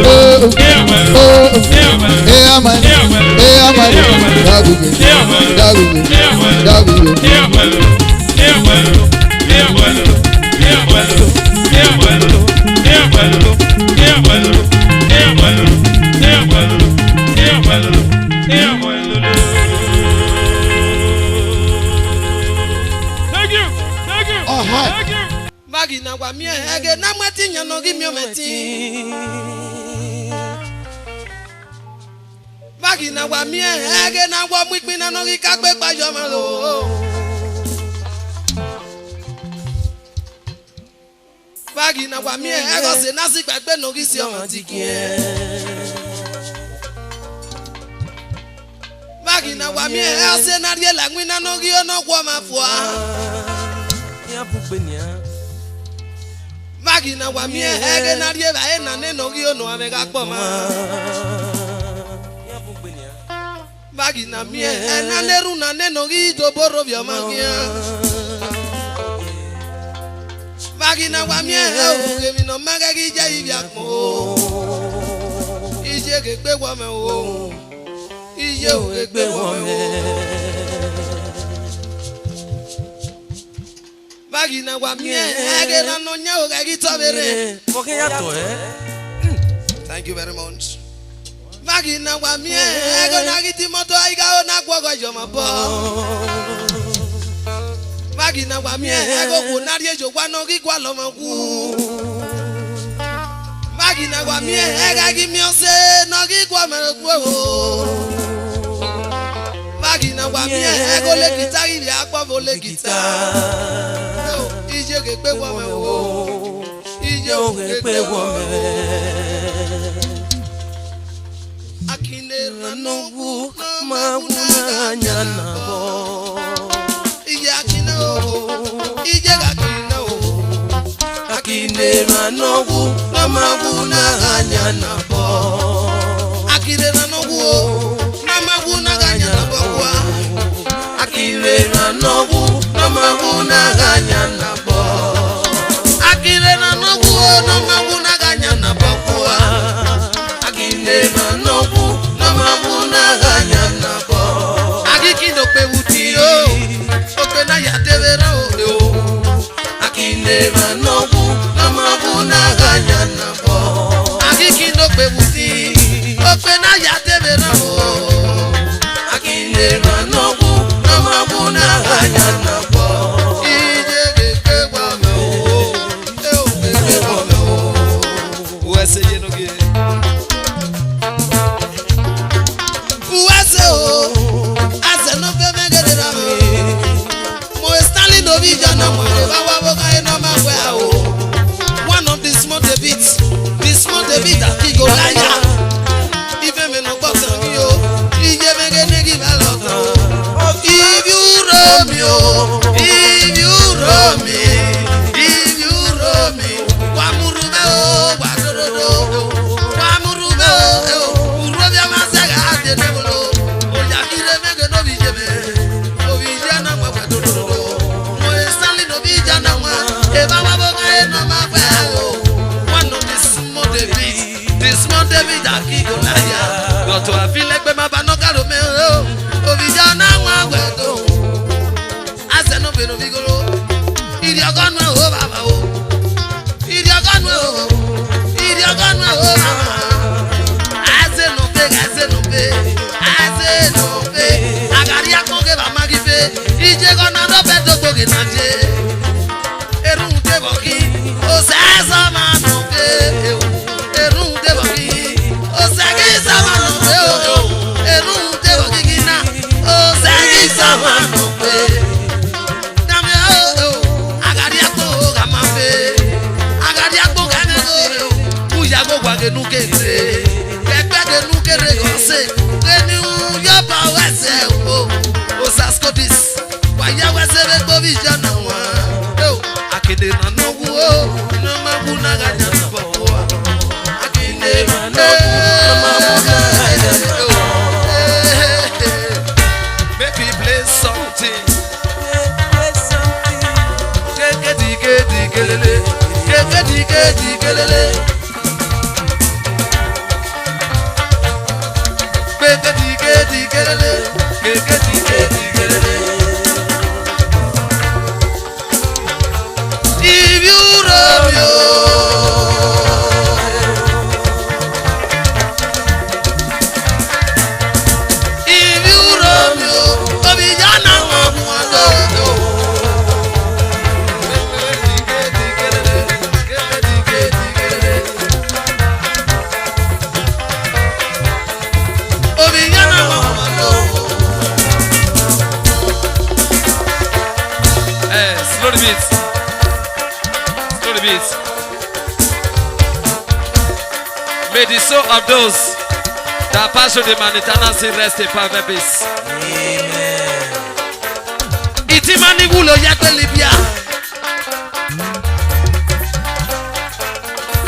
Oh, oh, oh, oh. Hey, I'm a, hey, I'm a, daguge, daguge, daguge. Thank you. Thank you. Aha. Thank you. Vaghi na wa miẹn ẹghe ne a mu ẹtin yan ne ọ ghi miẹn ọmọ ẹtin. Vaghi na wa miẹn ẹghe ne a wa mu ikpin na ne ọ ghi ka gbe kpa yọ mwa lo. Vaghi na wa miẹn ẹghe ọse ne a si kpa egbe ne ọ ghi si ọmwa digiẹn. Vaghi na wa miẹn ẹghe ọse ne a rhie la iwinna ne ọ ghi ono ọkhuọ mwa fua. Vaghi na wa miẹn ẹghe ne a rhie evbare na nene ọ ghi ono amwẹ gha kpọ mwa. Vaghi na miẹn ẹna ne erhunmwu na nene ọ ghi do obo rre ovbi ọmwa khian. Vaghi na wa miẹn ẹghe ovbi emwi ne ọ ma ghẹ ghi ye ivbi agbọn o. Iye ghe gbe wọ mwẹ o. Ye oghe gbe wọ mẹ. Vaghi na wa miẹn, ẹghe na nọ yan oghe ghi tọ vberriẹn. Vbọ khin ya tọ ẹ? Thank you very much. Vaghi na wa miẹn, ẹghe na ghi ti moto a igha o na guọghọ yọ ma bọ. Vaghi na wa miẹn, ẹghe okhuo na rhie ye owa nọ ghi gualọ mwẹ wu. Vaghi na wa miẹn, ẹgha ghi miẹn ọse nọ ghi gualọ mwẹ wu o. Vaghi na wa miẹn, ẹghe ole gita ghi vbe agbọ vbe ole gita. Iye ghe gbe wọ mwẹ o. Iye ghe gbe wọ mwẹ. Akine rhan nọ wu, ma wu na gha yan nabọ. Iye akine o, iye gha kine o. Akine rhan nọ wu, na ma wu na gha yan nabọ. Akine rhan nọ wu o, na ma wu na gha yan nabọ wa. Akine rhan nọ wu, na ma wu na gha yan nabọ. Akine rhan nọ wu o, na ma wu na gha yan nabọ wa. Akine rhan nọ wu, na ma wu na gha yan nabọ. Aghi ki nokpe vbuti o, okpe na ya te vbe rran o. Akine rhan nọ wu, na ma wu na gha yan nabọ. Aghi ki nokpe vbuti, okpe na ya te vbe rran o. Akine rhan nọ wu, na ma wu na gha yan nabọ. Iye ghe gbe wọ mẹ o, e o ghe gbe wọ mẹ o. Uwẹ sẹ ye nọ ghe. Uwẹ sẹ o, a sẹ nọ ghe mẹ ghe de ra mẹ. Mo e Stanley Novijan na mwa, evba wa vbọ gha e nọ ma wẹ a o. One of the small David, the small David that he go like ya. Even me no gbọ san mi o, iye mẹ ghe ne ghi vba lọ tan. If you roll me o, if you roll me, if you roll me, wa mu ru mẹ o, wa do do do, wa mu ru mẹ o, e o, uru ovbi a ma sẹ gha de ne bolo, oya kire mẹ ghe no vbi ye mẹ. Ovbi ye na mwa wẹ dododo. Mo e Stanley Novijan na mwa, evba wa vbọ gha e nọ ma wẹ o. One of the small David, the small David that he go like ya. But I feel like ma ba nọ garo mẹ o. Ovbi ye na mwa wẹ do. A sẹ nọ vbe no vbi goro. Irhiọghọ nuẹn o baba o. Irhiọghọ nuẹn o, irhiọghọ nuẹn o, mama. Aze nọ be, aze nọ be, aze nọ be. A gha rhie akpọn ghe vbe a ma ghi be. Iye ghọ na rọ bẹdẹ ogbo ghe na ye. Erhunmwu de vbọ khin, osẹe zọ mwa nọ be o. Erhunmwu de vbọ khin, osẹe ghi zọ mwa nọ be o. Erhunmwu de vbọ khin na, osẹe ghi zọ mwa nọ be. Dame o, o, a gha rhie akpọn o, gha ma fe. A gha rhie akpọn gha mẹ o, o. U ya gho wa ghenu kere. Kẹkpẹ ghenu kere ghe ọse. Gheni u yọ ba wẹ sẹ o. Osaskotis. Wa ya wẹ sẹ vbe gbe ovbi ye na wan. O, akede na nọ wu o. Na ma wu na gha yan nabọ. Akede na nọ wu. Na ma wu na gha yan nabọ. Make we play something. Kekedi kedi kelele, kekedi kedi kelele. Kekedi kedi kelele, kekedi kedi kelele. If you roll me o. If you roll me o, ovbi ye na mwa wu do do. Ovbi ye na mwa wu do. Eh, slow the beat. Slow the beat. May the soul of those that pass through the Manitana sea rest in perfect peace. Amen. Itima ni wulo ya gbe Libya.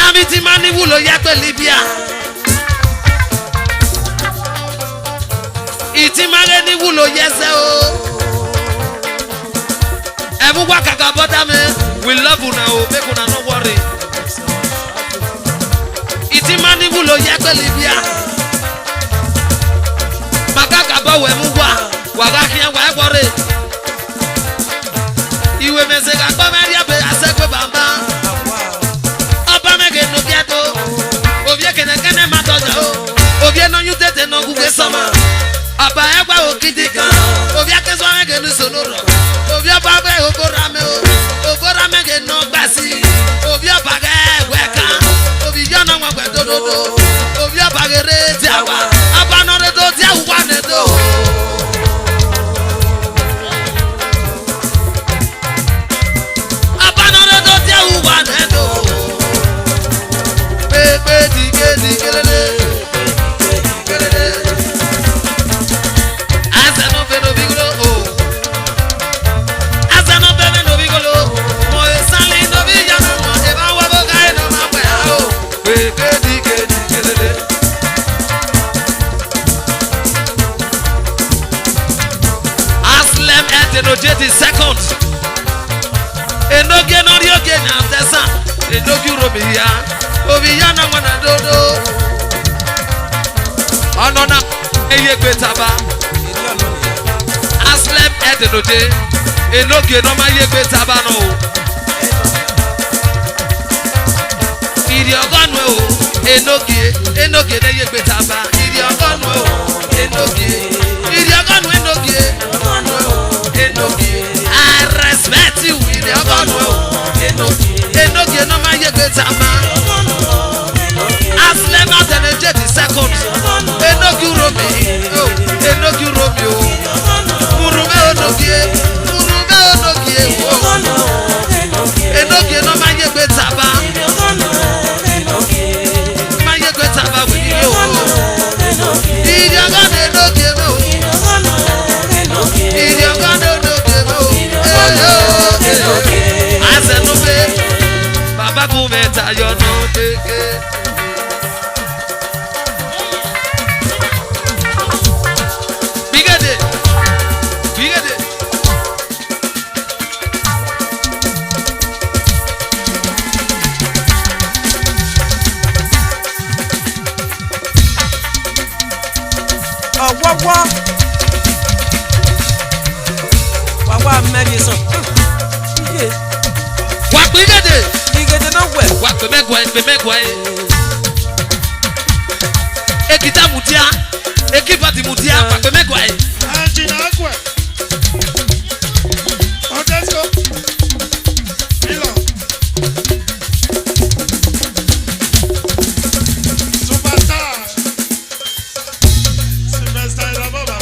Ami itima ni wulo ya gbe Libya. Itima ghe ni wulo ye sẹ o. Ẹvbo uwa kaka bọda mẹ, we love una o, make una no worry. Itima ni wulo ye gbe Libya. Ma ka Bọ wẹ mu wa, wa gha khian wa ẹguọ rre. Iwe mẹ zẹ gha kpọ mwẹ rhia be a sẹ kue banban. Ọba mwẹ ghe ne ovbi ẹdo, ovbi ekẹnẹkẹnẹ ma dọyan o. Ovbi nọ yu tete nọ gu ghe sọmọ. Ọba ẹguẹ o kidi kan, ovbi ake zọ mwẹ ghe ne iso nọ rọ. Ovbi ọba vbe obora mẹ o, obora mẹ ghe nọ gba si. Ovbi ọba ghẹ wẹ kan, ovbi yọ nọ wọn wẹ dododo. Ovbi ọba ghe rre dia wa, ọba nọ rre do dia uwa nẹ do. Ọba nọ rre do dia uwa nẹ do. Kpekpe dike dike lele. Azẹ nọ vbe ne ovbi igho o. Azẹ nọ vbe ne ovbi igho. Mọ esali ne ovbi ya na mọ, evba wa vbe ọgha e nọ ma wẹ o. Kpekpe dike dike lele. Aslem Edenoje the second. Enogie nọ rhie ogie yan tẹsan, enogie uromi hia, ovbi ya na wana dodo. Ọnọ na eye gbe taba. Aslem Edenoje, enogie nọ ma ye gbe taba nọ o. Irhiọghọ nuẹ o, enogie, enogie ne ye gbe taba. Irhiọghọ nuẹ o, enogie. Irhiọghọ nuẹ enogie. Enogie. I respect you. Irhiọghọ nuẹ o, enogie. Enogie nọ ma ye gbe taba. Aslem Edenoje the second. Enogie uromi o, enogie uromi o. Urumẹ enogie, urumẹ enogie o. Enogie nọ ma ye gbe taba. Ma ye gbe taba wẹ ni o. Irhiọghọ ne enogie mẹ o. Irhiọghọ ne enogie mẹ o. Eyo, eyo. Azẹ nọ vbe. Baba gu mwẹ ta yọ nọ keke. Bigede. Bigede. Ọwọwọ. Wa wa mẹ ye sọ. Iye. Wa kpe igede. Igede na wẹ. Wa kpe mẹ guae, kpe mẹ guae. Ekita mudia. Ekibadi mudia. Wa kpe mẹ guae. Anjina akwe. Odesko. Ilo. Superstar. Superstar Ilo Baba.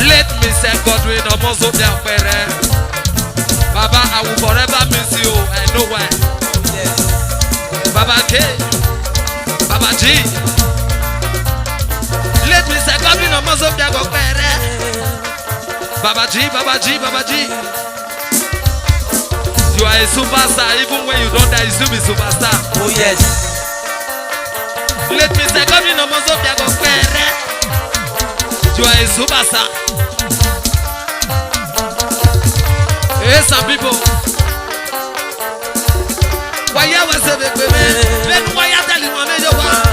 Late Mister Godwin Omozo Biakpere. Baba, I will forever miss you. I know why. Baba K, Baba G. Late Mister Godwin Omozo Biakpere. Baba G, Baba G, Baba G. You are a superstar. Even when you don't die, you still be superstar. Oh yes. Late Mister Godwin Omozo Biakpere. You are a superstar. Hey, some people. Why you was a big baby? Then why you telling me you want?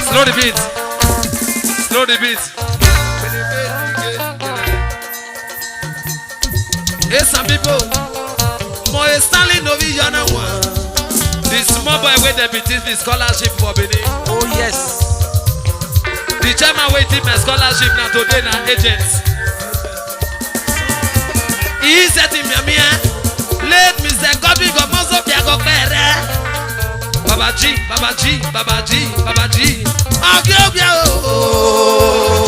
Slow the beat. Slow the beat. Hey, some people. Mo e Stanley no be your na one. The small boy wey dem be teach me scholarship for Benin. Oh yes. The chairman wey teach me scholarship na today na agent. He set him yami eh. Late Mister Godwin Gomozo Biago Pere. Baba G, Baba G, Baba G, Baba G. Ogi obia o.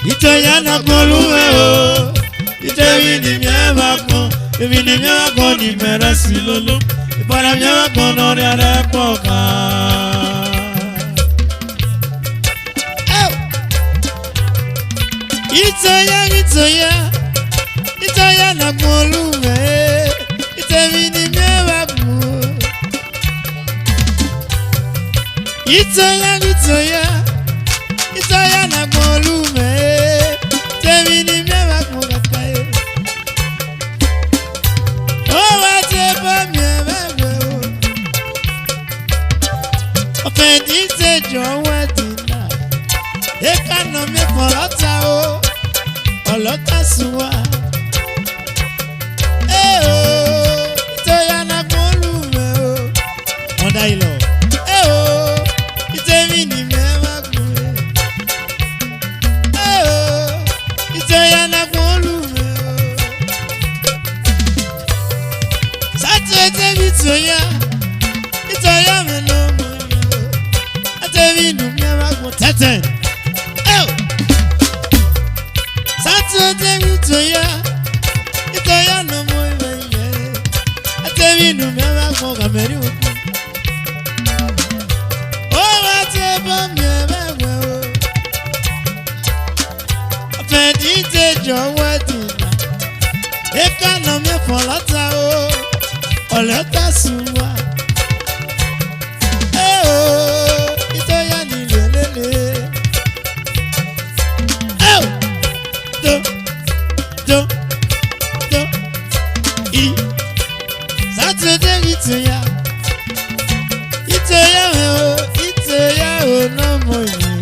Itoya na gbolu we o. Ite vini mi e va kpọn, vini mi e va kpọn ni mẹ rẹ si lolo. Ibara mi e va kpọn nọ ria rẹ kpọ kan. Itoya, Itoya, Itoya na gbolu we. Ite vini mi e va kpọn. Itoya, Itoya, Itoya na gbolu we. Ite vini mi e va kpọn kaka e. O wa te ba mi e va we o. Ọfẹn di se jọ wẹ di na. E ka nọ mi fọ ọlọta o. Ọlọta sun wa. E o, Itoya na gbolu we o. Ọda ilọ. E o, Ite vini mi e va kpọn e. E o, Itoya na gbolu we o. Satu ete mi Itoya. Itoya mi no mo yo. Ate vini mi e va kpọn tẹtẹ. E o. Satu ete mi Itoya. Itoya no mo ive ye. Ate vini mi e va kpọn kamẹri oku. O wa te ba mi e va we o. Ọfẹn di se jọ wẹ di na. E ka nọ mi fọ ọlọta o. Ọlọta sun wa. E o, Itoya ni lelele. E o, do, do, do, i. Satu ete mi Itoya. Itoya we o, Itoya o, no mo yi.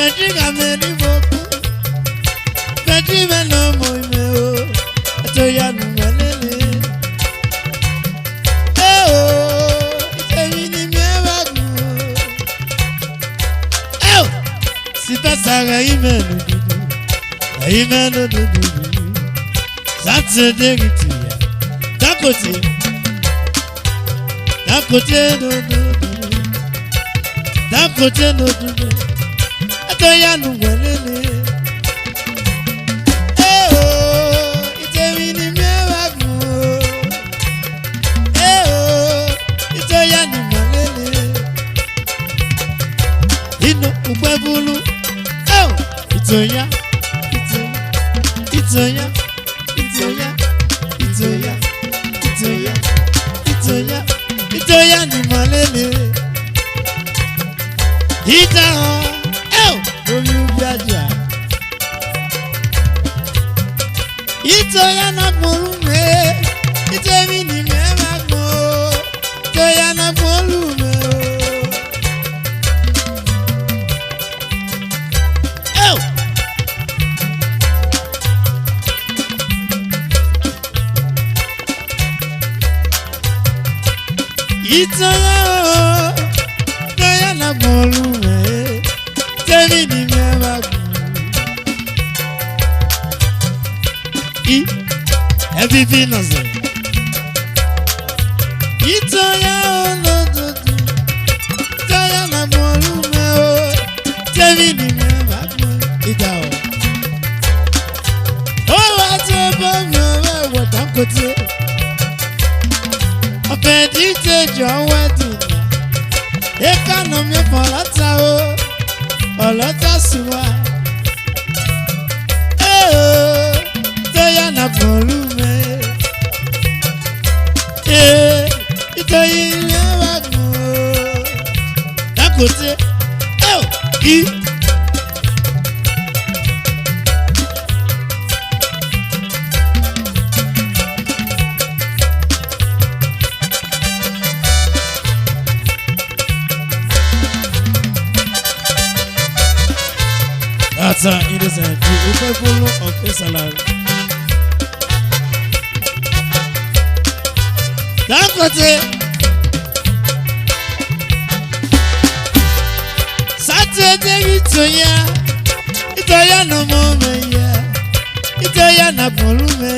Mẹji gha mẹ ni vbo ku, mẹji mwẹ ne ọ mọ imẹ o, Itoya ne u mwẹ lele. E o, Itoya ne u mwẹ lele. E o, Sipasa gha imẹ no dudu, gha imẹ no dudu. Saturday ghi Itoya. Dangote. Dangote no dudu. Dangote no dudu. Itoya ne u mwẹ lele. E o, Itoya ne u mwẹ lele. E o, Itoya ne u mwẹ lele. Inu ugbe bulu. E o, Itoya, Itoya, Itoya, Itoya, Itoya, Itoya, Itoya, Itoya ne u mwẹ lele. Itoya, e o, omi ubi aja. Itoya na gbọnru mwẹ, Itoya ne u mwẹ lele. Itoya na gbọnru mwẹ o. E o. Itoya o, Itoya na gbọnru mwẹ, Itoya ne u mwẹ lele. I, ẹvivi na zẹ. Itoya o, no dudu. Itoya na gbọnru mwẹ o, Itoya ne u mwẹ lele. Ida o. O wa te bo mi o, vbe wẹ Dangote. Ọfẹn di te jọ wẹ di na. Eka nọ miẹn fọn ọlọta o, ọlọta suwa. E o, Itoya na gbọnru mwẹ. E, Itoya ne u mwẹ lele. Dangote. E o, i. That's how it is, uh, the Ukpepulu of Islam. Dangote. Saturday ghi Itoya, Itoya ne ọ mọ mwẹ ya, Itoya na gbọnru mwẹ.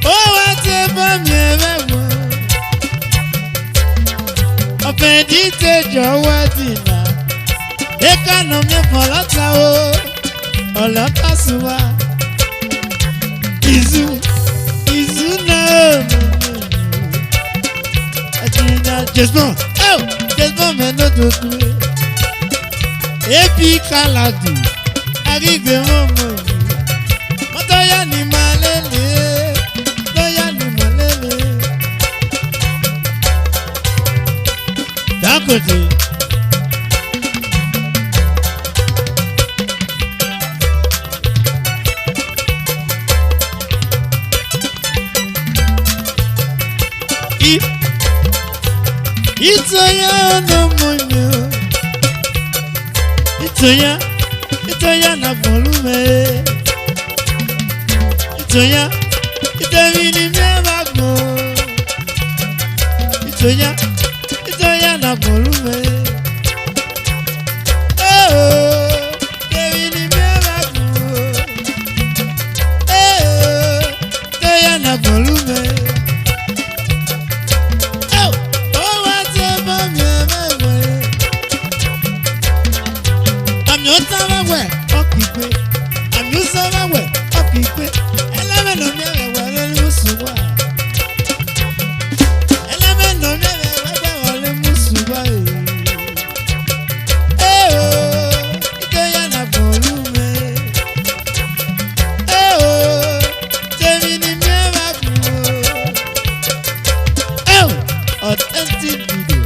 O wa te bo mi o, vbe wẹ. Ọfẹn di te jọ wẹ di na. Eka nọ miẹn fọn ọlọta o, ọlọta suwa. Izu, izu na o. Ẹjina Jesmond, e o, Jesmond mẹ no dudu. Ebi Kaladi, a ghi gbe mwẹ ọmọ yi. Itoya ne u mwẹ lele, Itoya ne u mwẹ lele. Dangote. I, Itoya ne ọ mọ mwẹ o. Itoya, Itoya na gbọnru mwẹ. Itoya, Itoya ne u mwẹ lele. Itoya, Itoya na gbọnru mwẹ. E o, Itoya ne u mwẹ lele. E o, Itoya na gbọnru mwẹ. E o, o wa te bo mi o, vbe wẹ. Amẹ ọta vbe wẹ, ọ ki gbe. Amẹ usa vbe wẹ, ọ ki gbe. Ẹlẹmẹ ne ọ miẹn vbe wẹ, ọ lele musu wa. Ẹlẹmẹ ne ọ miẹn vbe wẹ, ọ lele musu wa, e. E o, Itoya na gbọnru mwẹ. E o, Itoya ne u mwẹ lele. E o, authentic video.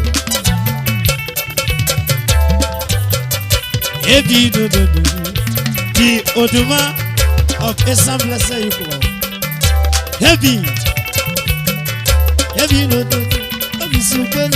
Heavy do do do. The Oduma of Esan bless you. Heavy. Heavy no do do. Heavy super.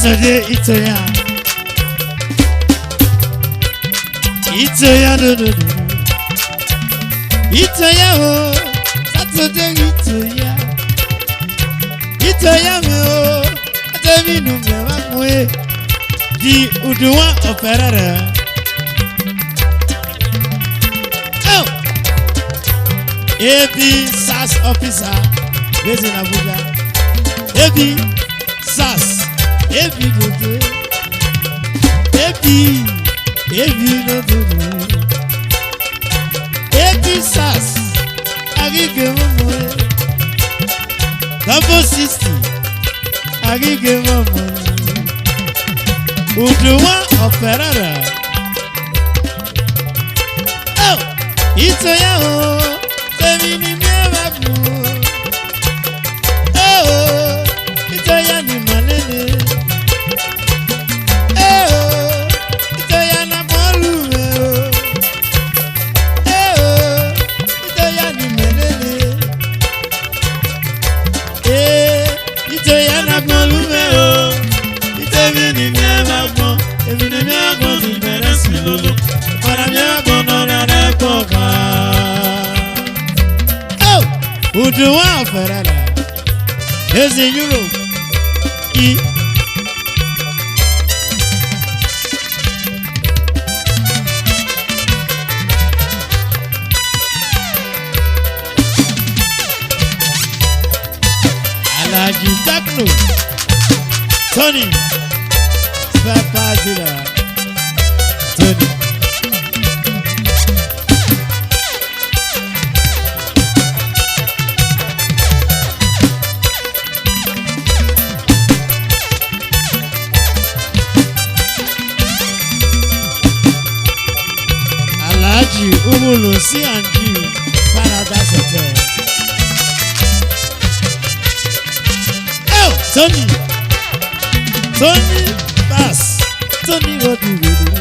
Saturday, Itoya. Itoya, no, no, no, no. Itoya, oh. Saturday, Itoya. Itoya, me, oh. Atemi nu me va mue. Di Uduwa Operara. Oh! A B sars officer, based in Abuja. A B sars, A B no do. A B, A B no do. A B sars, Agege Momoe. Double sixty, Agege Momoe. Uduwa Operara. Oh, Itoya, oh, temi ni mi va bu. Oh, Itoya ni malele. Oh, Itoya na bolu me, oh. Oh, Itoya ni malele. Eh, Itoya na gbon lu mẹ o. Itemi ni mẹ ma gbọn. Emi ni mẹ gbọn ni bẹrẹ si lolo. Para mẹ gbọn nọ na rẹ kọka. Oh! Uduwa Operara. Ezi Europe. I. Alhaji Techno, Tony, spare parts dealer, Tony. Alhaji Uwulu C and G Paradise Hotel. Oh, Tony. Tony Bass. Tony Roddy Roddy.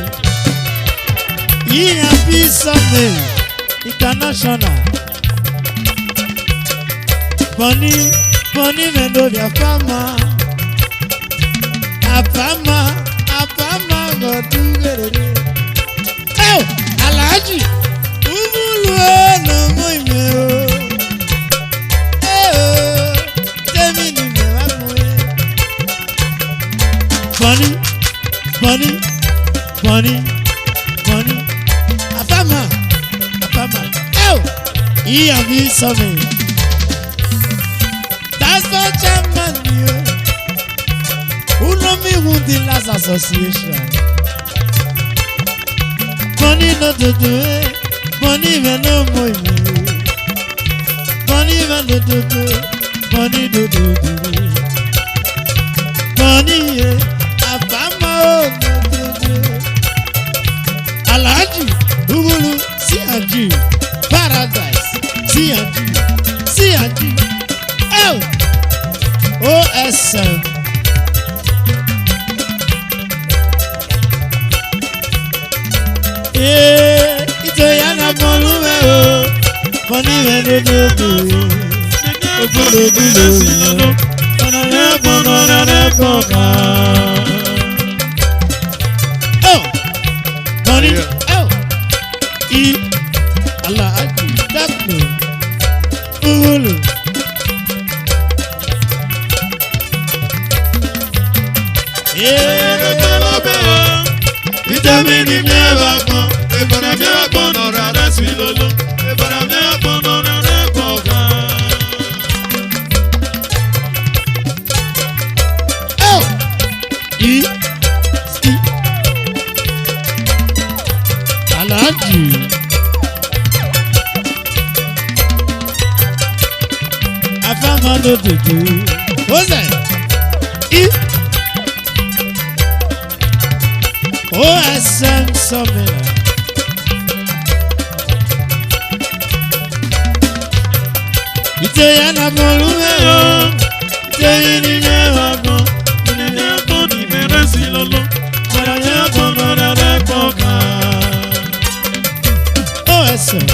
Iyan bi sọmi international. Bọni, Bọni mẹ no via fama. Afama, afama, gọdu gerere. Eo, Alhaji, Uwulu no mo ime o. Eo, temi ni mẹ va mu e. Bọni, Bọni, Bọni, Bọni. Afama, afama. Eo, Iyan bi sọmi. That's the chairman, yeah. Uno mi who the last association. Bọni no do do, eh. Bọni me no mo ime. Bọni me no do do. Bọni do do do. Bọni, eh. Afama o no do do. Alhaji, Uwulu, C and G, Paradise, C and G, C and G, L, O S M. Eh, Itoya na bolu me o, Bọni me do do do. Ogbolo do do do. Ọna ya gbọna na na kọka. Oh! Bọni, yeah. Oh! I, Alhaji Techno, Uwulu. Ere tolo be o, itemi ni mi va gbọn, ebara mi va gbọn nọ ra ra si lolo, ebara mi va gbọn nọ ra ra kọka. Oh! I, I. Alhaji. Afama no do do. Ozẹ. I. O S M Sọmẹla. Itoya na bolu me o. Itoya ni ye wa gbọn. Ni ye gbọn ni bẹrẹ si lolo. Ọ̀rọ̀ yẹn gbọn lọ́dọ̀ rẹ pọ̀ gan. O S M.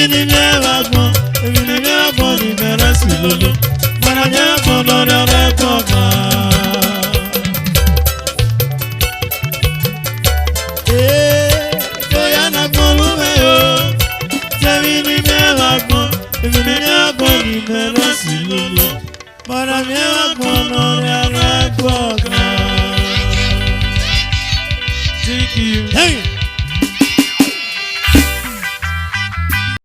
Emini mie vbe agbọn, emini mie vbe agbọn ni mẹ rẹ si lolo. Mana mie vbe agbọn nọ rẹ ọrẹ ẹgbọn kan. Ee, do ya na agbọn lu mwẹ o. Emini mie vbe agbọn, emini mie vbe agbọn ni mẹ rẹ si lolo. Mana mie vbe agbọn nọ rẹ ọrẹ ẹgbọn kan. Thank you. Hey!